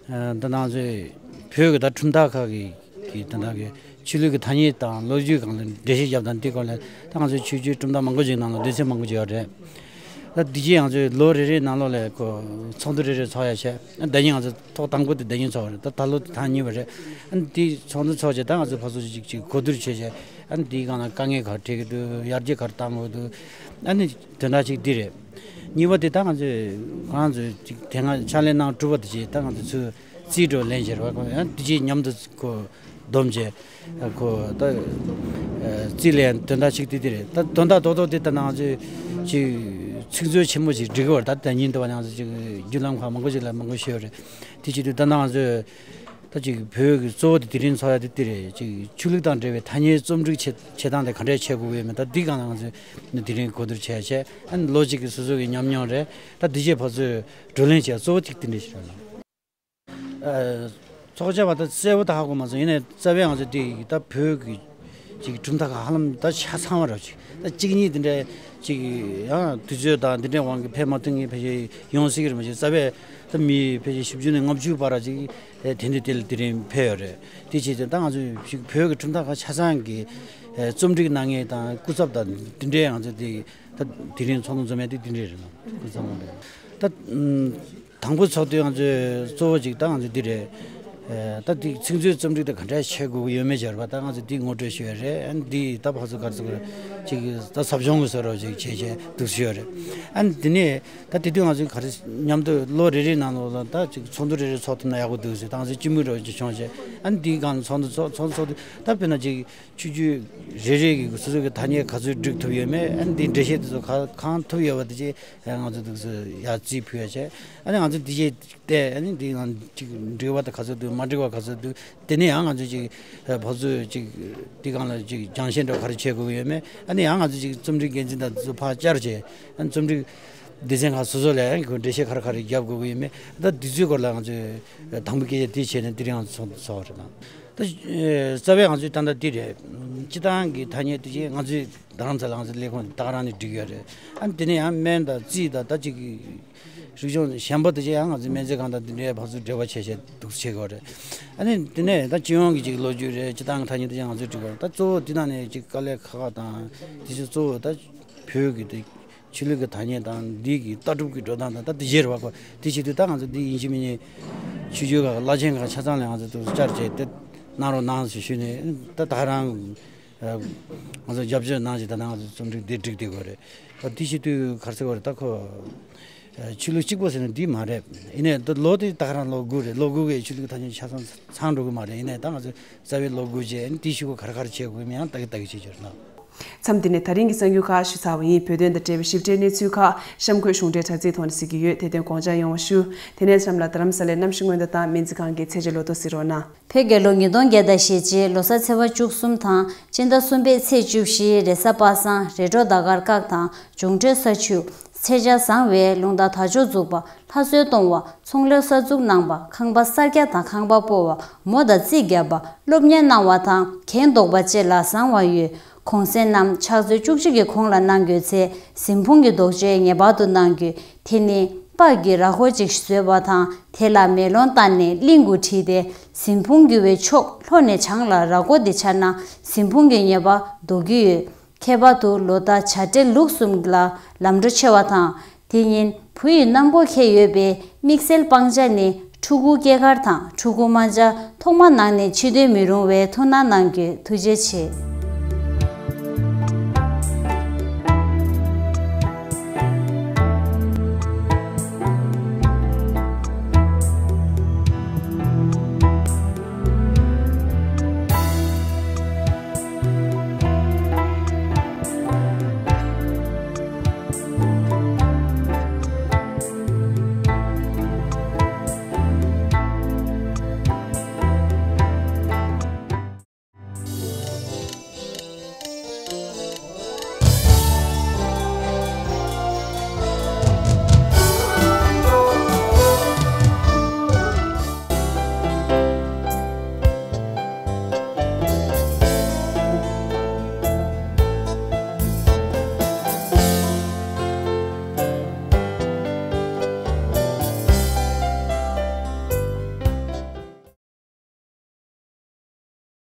ཨ། ད་ང་ཚོའི་བོད་ཀྱི་ད་གྲུབ་མཐའ་ཁག་གི་གི་ད་ལྟ་གི་ཆོས་ལུགས་ཀྱི་ཐ་སྙད་དང་ལོ་རྒྱུས་སྒང་ལ་འགྲེལ་བཤད་བརྒྱབ་དང་། དེ་སྐོར་ལ་ད་ང་ཚོའི་ཆོས་བརྒྱུད་གྲུབ་མཐའ་མང་པོ་ཅིག་ནང་ལ་སྡེ་ཚན་མང་པོ་ཅིག་ཡོད་རེད། ད་འདི་རྗེས་ང་ཚོའི་ལོ་རེ་རེའི་ནང་ལོགས་ལ་ཁོ་ཚོགས་འདུ་རེ་རེ་ཚོགས་ཡ་བྱས། ཨ། ཟླ་ཉིན་ང་ཚོ་ཐོག་དང་པོ་དེ་ཟླ་ཉིན་ཚོགས་རེད། ད་ད་ལོ་དེ་ཐེངས་གཉིས་པ་རེད། ཨ་ནི་དེ་ཚོགས་འདུ་ཚོགས་བྱས་ད་ང་ཚོ་ཕར་ཚུར་ཅིག་ཅིག་གོ་བསྡུར་བྱས་བྱས། ཨ་ནི་དེའི་སྒང་ལ་དཀའ་ངལ་ག་རེ་འཕྲད་ཀྱི་འདུག་ཡར་རྒྱས་ག་རེ་གཏང་དགོས་འདུག་ཨ་ནི་དོན་དག་ཅིག་འདི་རེད། གཉིས་པ་དེ་ད་ང་ཚོས་ཁོ་རང་ཚོས་ཅིག་དེ་སྔ་ཕྱག་ལས་གནང་གྲུབ་པ་དེ་ཅིག་ད་ང་ཚོས་ཚུར་རྩིས་སྤྲོད་ལེན་བྱས་རེད་བ། ཁོ་ཡང་དེ་ཅིག་མཉམ་དུ་ཁོ་བསྡོམས་བྱས། ཁོ་ད་རྩིས་ལེན་དོན་དག་ཅིག་དེ་དེ་རེད། ད་དོན་དག་རྡོག་རྡོག་དེ་ད་ང་ཚོས་ཅིག་ཚིག་མཛོད་ཆེན་མོ་ཅིག་སྒྲིག་གི་ཡོད་རེད། ད་ད་ཉིན་དུ་བ་ང་ཚོས་ཅིག་བརྒྱུད་ལམ་ཁག་མང་པོ་ཅིག་ལ་མང་པོ་ཞུས་ཡོད་རེད། དེ་ཅིག་དུས་ད་ང་ཚོས་ད་ཅིག་བོད་ཀྱི་གཙོ་བོ་དེ་དེ་རིང་ཚོགས་ཡ་དེ་དེ་རེད། ཅིག་ཆོས་ལུགས་དང་འབྲེལ་བའི་ཐ་སྙད་རྩོམ་སྒྲིག་བྱེད་བྱེད་སྟངས་དེ་ག་འདྲས་བྱེད་དགོས་ཀྱི་ཡོད་མེད། ད་འདི་སྒང་ལ་ང་ཚོས་དེ་རིང་གོ་བསྡུར་བྱས་བྱས། ཨ་ནི་ལོ་གཅིག་གི་སོ་སོ་གི་ཉམས་མྱོང་རེད། ད་འདི་རྗེས་ཕར་ཚུར་བགྲོ་གླེང་བྱས་གཙོ་བོ་ཅིག་དེ་འདྲས་ཞིག་རེད་ལ། ཨ། ཚོགས་བཅར་བ་ད་གསལ་པོ་ད་ཧ་གོ་མ་སོང་། ཡིན་ནའི་རྩ་བའི་ང་ཚོ་དེ་ད་བོད་ཀྱི་ཅིག་གྲུབ་མཐའ་ཁག་ཧ་ལམ་ད་ཆ་ཚང་བ་རེད། ཅིག་ད་གཅིག་གཉིས་དེ་འདྲས་ཅིག་ཡང་དུས་ཚོད་དང་དེ་འདྲའི་དབང་གིས་ཕེབས་མ་ཐུབ་མཁན་ཕལ་ཆེར་ཡོང་སྲིད་ཀྱི་རེད། མ་གཞི་རྩ་བའི་ད་མི་ཕལ་ཆེར་བཞི་བཅུ་ནས་ལྔ་བཅུ་བར་ཅིག་ཨེ་དེ་འདྲ་དེ་ལ་དེ་རིང་ཕེབས་ཡོད་རེད། དེ་བྱས་ཙང་ད་ང་ཚོས་ཅིག་བོད་ཀྱི་གྲུབ་མཐའ་ཁག་ཆ་ཚང་གི་ཨེ་རྩོམ་སྒྲིག་གནང་མཁན་དང་སྐུ་ཚབ་དང་དེ་འདྲའི་ང་ཚོ་དེ་ད་དེ་རིང་ཚོགས་འདུ་འཛོམས་ཡ་དེ་དེ་འདྲས་རེད་ལ། སྐུ་ཚབ་མ་རེད། ད་ཨུམ། དང་པོ་ཚོགས་དུས་ང་ཚོས་གཙོ་བོ་ཅིག་ད་ང་ཚོས་འདི་རེད། ཨེ། ད་འདི་ཚིག་མཛོད་རྩོམ་སྒྲིག་དེ་ག་འདྲ་བྱེད་དགོས་ཀྱི་ཡོད་མེད་སྦྱར་བ། ད་ང་ཚོས་འདི་ངོ་སྤྲོད་ཞུ་ཡ་རེད། ཨ་ནི་འདི་ད་ཕར་ཚུར་ག་རེ་ཟེར་དགོས་རེད། ཅིག་ད་ཟབ་སྦྱོང་གི་བཟོ་འདྲ་ཅིག་བྱས་བྱས་འདུག་ཞུ་ཡ་རེད། ཨ་ནི་འདི་ནས་ད་དེ་དུས་ང་ཚོས་ག་རེ་མཉམ་དུ་ལོ་རེ་རེའི་ནང་ལོགས་ལ་ད་ཅིག་ཚོགས་འདུ་རེ་རེ་ཚོགས་ཐུབ་ན་ཡག་པོ་འདུག་ཟེར། ད་ང་ཚོས་སྤྱི་མོས་འདྲ་ཅིག་བྱུང་བྱས། ཨ་ནི་འདིའི་སྒང་ཚོགས་འདུ་ཚོགས་ཚོགས་འདུ་ཚོགས་དུས་ད་དཔེར་ན་ཅིག་ཆོས་བརྒྱུད་རེ་རེ་གི་སོ་སོ་གི་ཐ་སྙད་ག་ཚོད་སྒྲིག་ཐུབ་ཡོད་མེད། ཨ་ནི་འདིའི་འགྲེལ་བཤད་དེ་ཚོ་ག་གང་ཐུབ་ཡོད་པ་དེ་ཅིག་ང་ཚོ་འདུག་སེ་ཡར་རྩིས་ཕུལ་ཡ་བྱས། ཨ་ནི་ང་ཚོ་འདི་བྱས་ཏེ་ཨ་ནི་འདི་ང་ཅིག་འགྲིག་པ་དང་ག་ཚོད་འདུག་མ་འགྲིག་པ་ག་ཚོད་འདུག་དེ་ནས་ཡང་ང་ཚོ་ཅིག་ཕར་ཚུར་ཅིག་འདི་སྒང་ལ་ཅིག་སྦྱང་བཤད་འདྲ་ག་རེ་བྱེད་དགོས་ཀྱི་ཡོད་མེད། ཨ་ནི་ཡང་ང་ཚོ་ཅིག་རྩོམ་སྒྲིག་འགན་འཛིན་དང་དེ་ཚོ་ཕར་བཅར་བྱས། ཨ་ནི་རྩོམ་སྒྲིག་སྡེ་ཚན་ཁག་སོ་སོ་ལ་ཡང་འགྲེལ་བཤད་ག་རེ་ག་རེ་རྒྱབ་དགོས་ཀྱི་ཡོད་མེད། ད་འདི་ཚོའི་སྐོར་ལ་ང་ཚོས་དང་པོ་སྐད་ཆ་འདི་བྱས་ནས་འདི་རིང་ང་ཚོ་ཚོགས་རེད་ལ། ད་རྩ་བའི་ང་ཚོའི་ད་ལྟ་འདི་རེད། སྤྱི་བཏང་གི་ཐ་སྙད་དེ་ཅིག་ང་ཚོའི་རྡ་རམ་ས་ལ་ང་ཚོའི་ལས་ཁུངས་ད་ག་རང་ནས་སྒྲིག་ཡོད་རེད། ཨ་ནི་དེ་ནས་ཡང་སྨན་དང་རྩིས་དང་ད་ཅིག་རིག་གཞུང་གཞན་པ་དེ་ཅིག་ཡང་ང་ཚོའི་སྨན་རྩིས་ཁང་དང་དེ་འདྲའི་ཕར་ཚུར་འབྲེལ་བ་བྱས་བྱས་འདུག་བྱེད་དགོས་རེད། ཨ་ནི་དེ་ནས་ད་སྤྱི་ཡོངས་ཀྱི་ཅིག་ལོ་རྒྱུས་རེད། སྤྱི་བཏང་གི་ཐ་སྙད་དེ་ཅིག་ང་ཚོས་སྒྲིག་དགོས་རེད། ད་གཙོ་བོ་དེ་ནང་ནས་ཅིག་དཀའ་ལས་ཁག་ཁག་དང་དེ་ཚོ་གཙོ་བོ་ད་བོད་ཀྱི་དེ་ཆོས་ལུགས་ཀྱི་ཐ་སྙད་དང་འདི་གི་ལྟ་གྲུབ་ཀྱི་འགྲོ་སྟངས་དང་ད་དེ་བཞིར་བ་གོ་དེ་བྱེད་དུས་ད་ང་ཚོ་འདི་ཡིན་གཅིག་མིན་གཉིས་ཆོས་བརྒྱུད་ཁག་བླ་ཆེན་ཁག་ཆ་ཚང་ལ་ང་ཚོ་དུ་བཅར་བྱས་དེ་གནང་རོགས་གནང་ཞེས་ཞུས་ནས་ད་ད་རང་ང་ཚོ་རྒྱབ་སྐྱོར་གནང་བྱས་ད་ང་ཚོ་རྩོམ་སྒྲིག་འདི་སྒྲིག་བསྡད་ཡོད་རེད། ད་དེ་བྱེད་དུས་ག་རེ་ཟེར་བ་རེད། ད་ཁོ་ཆོས་ལུགས་གཅིག་པོ་ཟེར་ན་འདི་མ་རེད། ཡིན་ནའི་ད་ལོ་དེ་ད་ག་རང་ལོ་དགུ་རེད། ལོ་དགུ་གི་ཆོས་ལུགས་ཐ་སྙད་ཆ་ཚང་ཚང་འགྲོ་གི་མ་རེད། ཡིན་ནའི་ད་ང་ཚོ་རྩ་བའི་ལོ་དགུ་བྱས་ཨ་ནི་དེ་ཤུ་གུ་ག་རེ་ག་རེ་བྱེད་དགོས་མིན་ཡང་ལྟ་གི་ལྟ་གི་བྱེད་རྒྱུ་རེད་ལ། མཚམས་འདི་ནས་ད་རིང་གི་གསར་འགྱུར་ཁག་ཞུ་ཚར་བ་ཡིན། བོད་དོན་དང་འབྲེལ་བའི་ཞིབ་ཕྲའི་གནས་ཚུལ་ཁག་གཤམ་འཁོད་གཞུང་འབྲེལ་དྲ་ཚིགས་ཐོག་ནས་གཟིགས་ཀྱི་ཡོད། དེ་དོན་དགོངས་འཇགས་ཡོང་བ་ཞུ། དེ་ནས་མཚམས་ལ་རྡ་རམ་ས་ལའི་གནམ་གཤིས་སྔོན་བརྡ་དང་སྨན་རྩིས་ཁང་གི་ཚད་གཞི་ལོ་ཐོ་གཟིགས་རོགས་གནང་། བོད་རྒྱལ་ལོ་ཉིས་སྟོང་བརྒྱ་དང་ཞེ་གཅིག་ལོ་གསར་ཚེས་པ་བཅུ་གསུམ་དང་སྤྱི་ཟླ་གསུམ་པའི་ཚེས་བཅུ་བཞི་རེས་གཟའ་པ་སངས། རེས་འགྲོགས་ཟླ་སྐར་སྐག་དང་འབྱུང་འཕྲོད་ས་ཆུ། ཚེས་ཆ་བཟང་བས་རླུང་རྟ་དར་ལྕོག་འཛུགས་པ། ལྷ་གསོལ་གཏོང་བ། ཚོང་ལས་གསར་འཛུགས་གནང་བ། ཁང་པ་གསར་རྒྱག་དང་ཁང་པ་སྤོ་བ། མོ་དང་རྩིས་བརྒྱབ་པ། སློབ་གཉེར་གནང་བ་དང་གྱེན་ལྡོག་པ་བཅས་ལ་བཟང་བ་ཡོད། གུང་སེང་རྣམས་ཕྱག་ཚོད་བཅུ་གཅིག་གི་གོང་ལ་གནང་དགོས་ཚེ་གཟིམ་ཕུང་གི་ལྡོག་ཆས་ངེས་པར་དུ་གནང་དགོས། དེ་ནི་པགས་ཀྱི་ར་ཧོ་གཅིག་བཟོས་པ་དང་དེ་ལ་མེ་ལོང་བཏགས་ནས་གླིང་དུ་བྲིས་ཏེ་གཟིམ་ཕུང་རྒྱུ་བའི་ཕྱོགས་ལྷོ་ནས་བྱང་ལ་ར་སྐོར་དེ་འཆར་ན་གཟིམ་ཕུང་གི་ངེས་པ་ལྡོག་གི་ཡོད། ཁྱད་པར་དུ་ལོ་ཟླ་བྱ་སྤྲེལ་ལུག་གསུམ་ལ་ལམ་འགྲོ་ཆེ་བ་དང་། དེ་ཉིན་བུ་ཡི་གནམ་སྒོ་ཁེལ་ཡོད་པས་དམིགས་བསལ་སྤང་བྱ་ནི་ཕྲུ་གུ་སྐྱེས་སྐར་དང་ཕྲུ་གུ་རྨ་བྱ་ཐོག་མ་ནང་ནས་ཕྱི་སྡོད་མི་རུང་བས་ཐུགས་སྣང་གནང་རྒྱུ། ཐུགས་རྗེ་ཆེ།